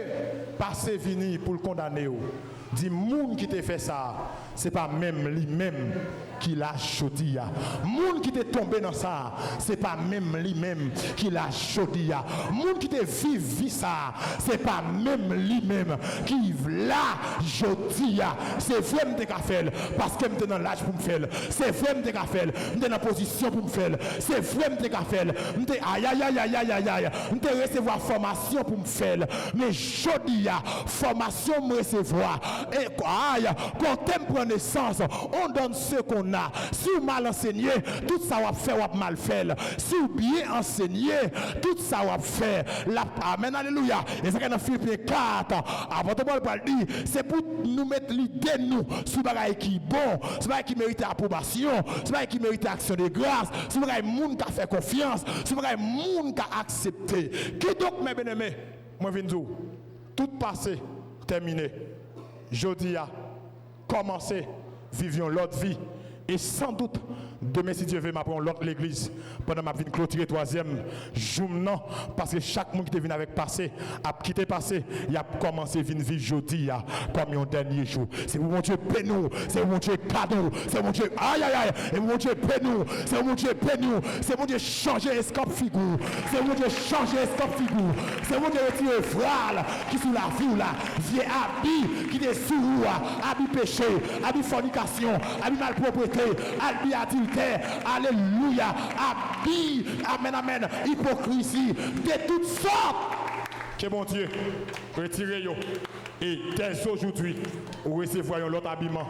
pase vini pou l kondane w, di moun ki te fè sa a, se pa menm li menm ki la jodi a. Moun ki te tonbe nan sa a, se pa menm li menm ki la jodi a. Moun ki te viv vi sa a, se pa menm li menm ki la jodi a. Se vre m te ka fè l, paske m te nan laj pou m fè l. Se vre m te ka fè l, m te nan pozisyon pou m fè l. Se vre m te ka fè l, m te ayayayayayayay, m te resevwa fòmasyon pou m fè l. Men jodi a, fòmasyon m resevwa, e ay, kote m pran connaissance, on donne ce qu'on a. Si w mal ansenye, tout sa w ap fè, w ap mal fè l. Si w byen ansenye, tout sa w ap fè, l ap, amèn, alelouya. E sa k nan Filipen kat, apot Pòl pral di, se pou nou met lide nou sou bagay ki bon, sou bagay ki merite apwobasyon, sou bagay ki merite aksyon de gras, sou bagay moun ka fè konfyans, sou bagay moun ka aksepte. Kidonk, mè byeneme, mwen vin di w, tout pase, tèmine. Jodi a, kòmanse viv yon lòt vi. E san dout, demen, si Dye vle, m ap yon lòt legliz pandan m ap vin klotire twazyèm jou m nan, paske chak moun ki te vin avèk pase ap kite pase, y ap kòmanse vin viv jodi a kòm yon dènye jou. Se pou Bondye beni w, se pou Bondye gade w, se pou Bondye, ayayay, se pou Bondye beni w, se pou Bondye beni w, se pou Bondye chanje eskanp figi w, se pou Bondye chanje eskanp figi w, se pou Bondye retire vwal ki sou lavi w la, vye abi ki te sou ou a, abi peche, abi fònikasyon, abi malpwoprete, abi adiltè, alelouya, abi, amèn, amèn, ipokrizi, de tout sòt. Ke Bondye retire yo. E dèzojoudwi, ou resevwa yon lòt abiman,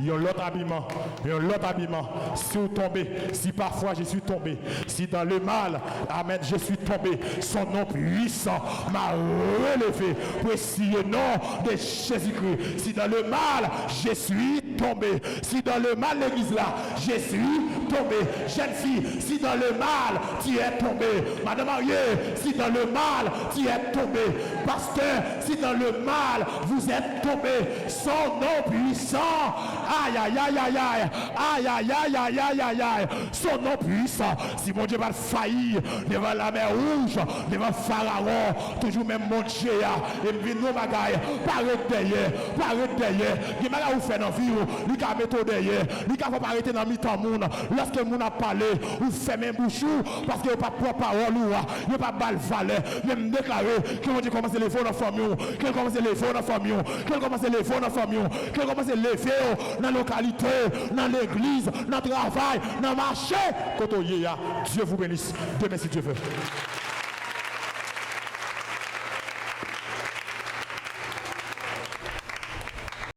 yon lòt abiman, yon lòt abiman. Si w tonbe, si pafwa je suis tombé, si dans le mal, amen, je suis tombé, son nom puissant m'a relevé, précieux nom de Jésus-Christ. Si dans le mal, je suis tombé, si dans le mal, legliz la, je suis tombé. Jèn fi, si dans le mal, tu es tombé. Madan marye, si dans le mal, tu es tombé. Pastè, si dans le mal, vous êtes tombé. Son nom puissant. Ayayayayay. Ayayayayayay. Son nom puissant. Si Bondye pa t fayi devan Lamè Wouj, devan Farawon, toujou menm Bondye a. E m vin di w yon bagay, pa ret dèyè, pa ret dèyè. Gen bagay ou fè nan vi w, li ka mete w dèyè, li ka fè w pa rete nan mitan moun. Lòske moun ap pale, ou fèmen bouch ou, paske yo p ap pran pawòl ou a, yo p ap ba l valè. Men m deklare ke Bondye kòmanse leve w nan fanmi w, ke l kòmanse leve w nan fanmi w, ke l kòmanse leve w nan fanmi w, ke l kòmanse leve w nan lokalite, nan legliz, nan travay, nan mache, kote w ye a. Dieu vous bénisse. Demen, si Dye vle.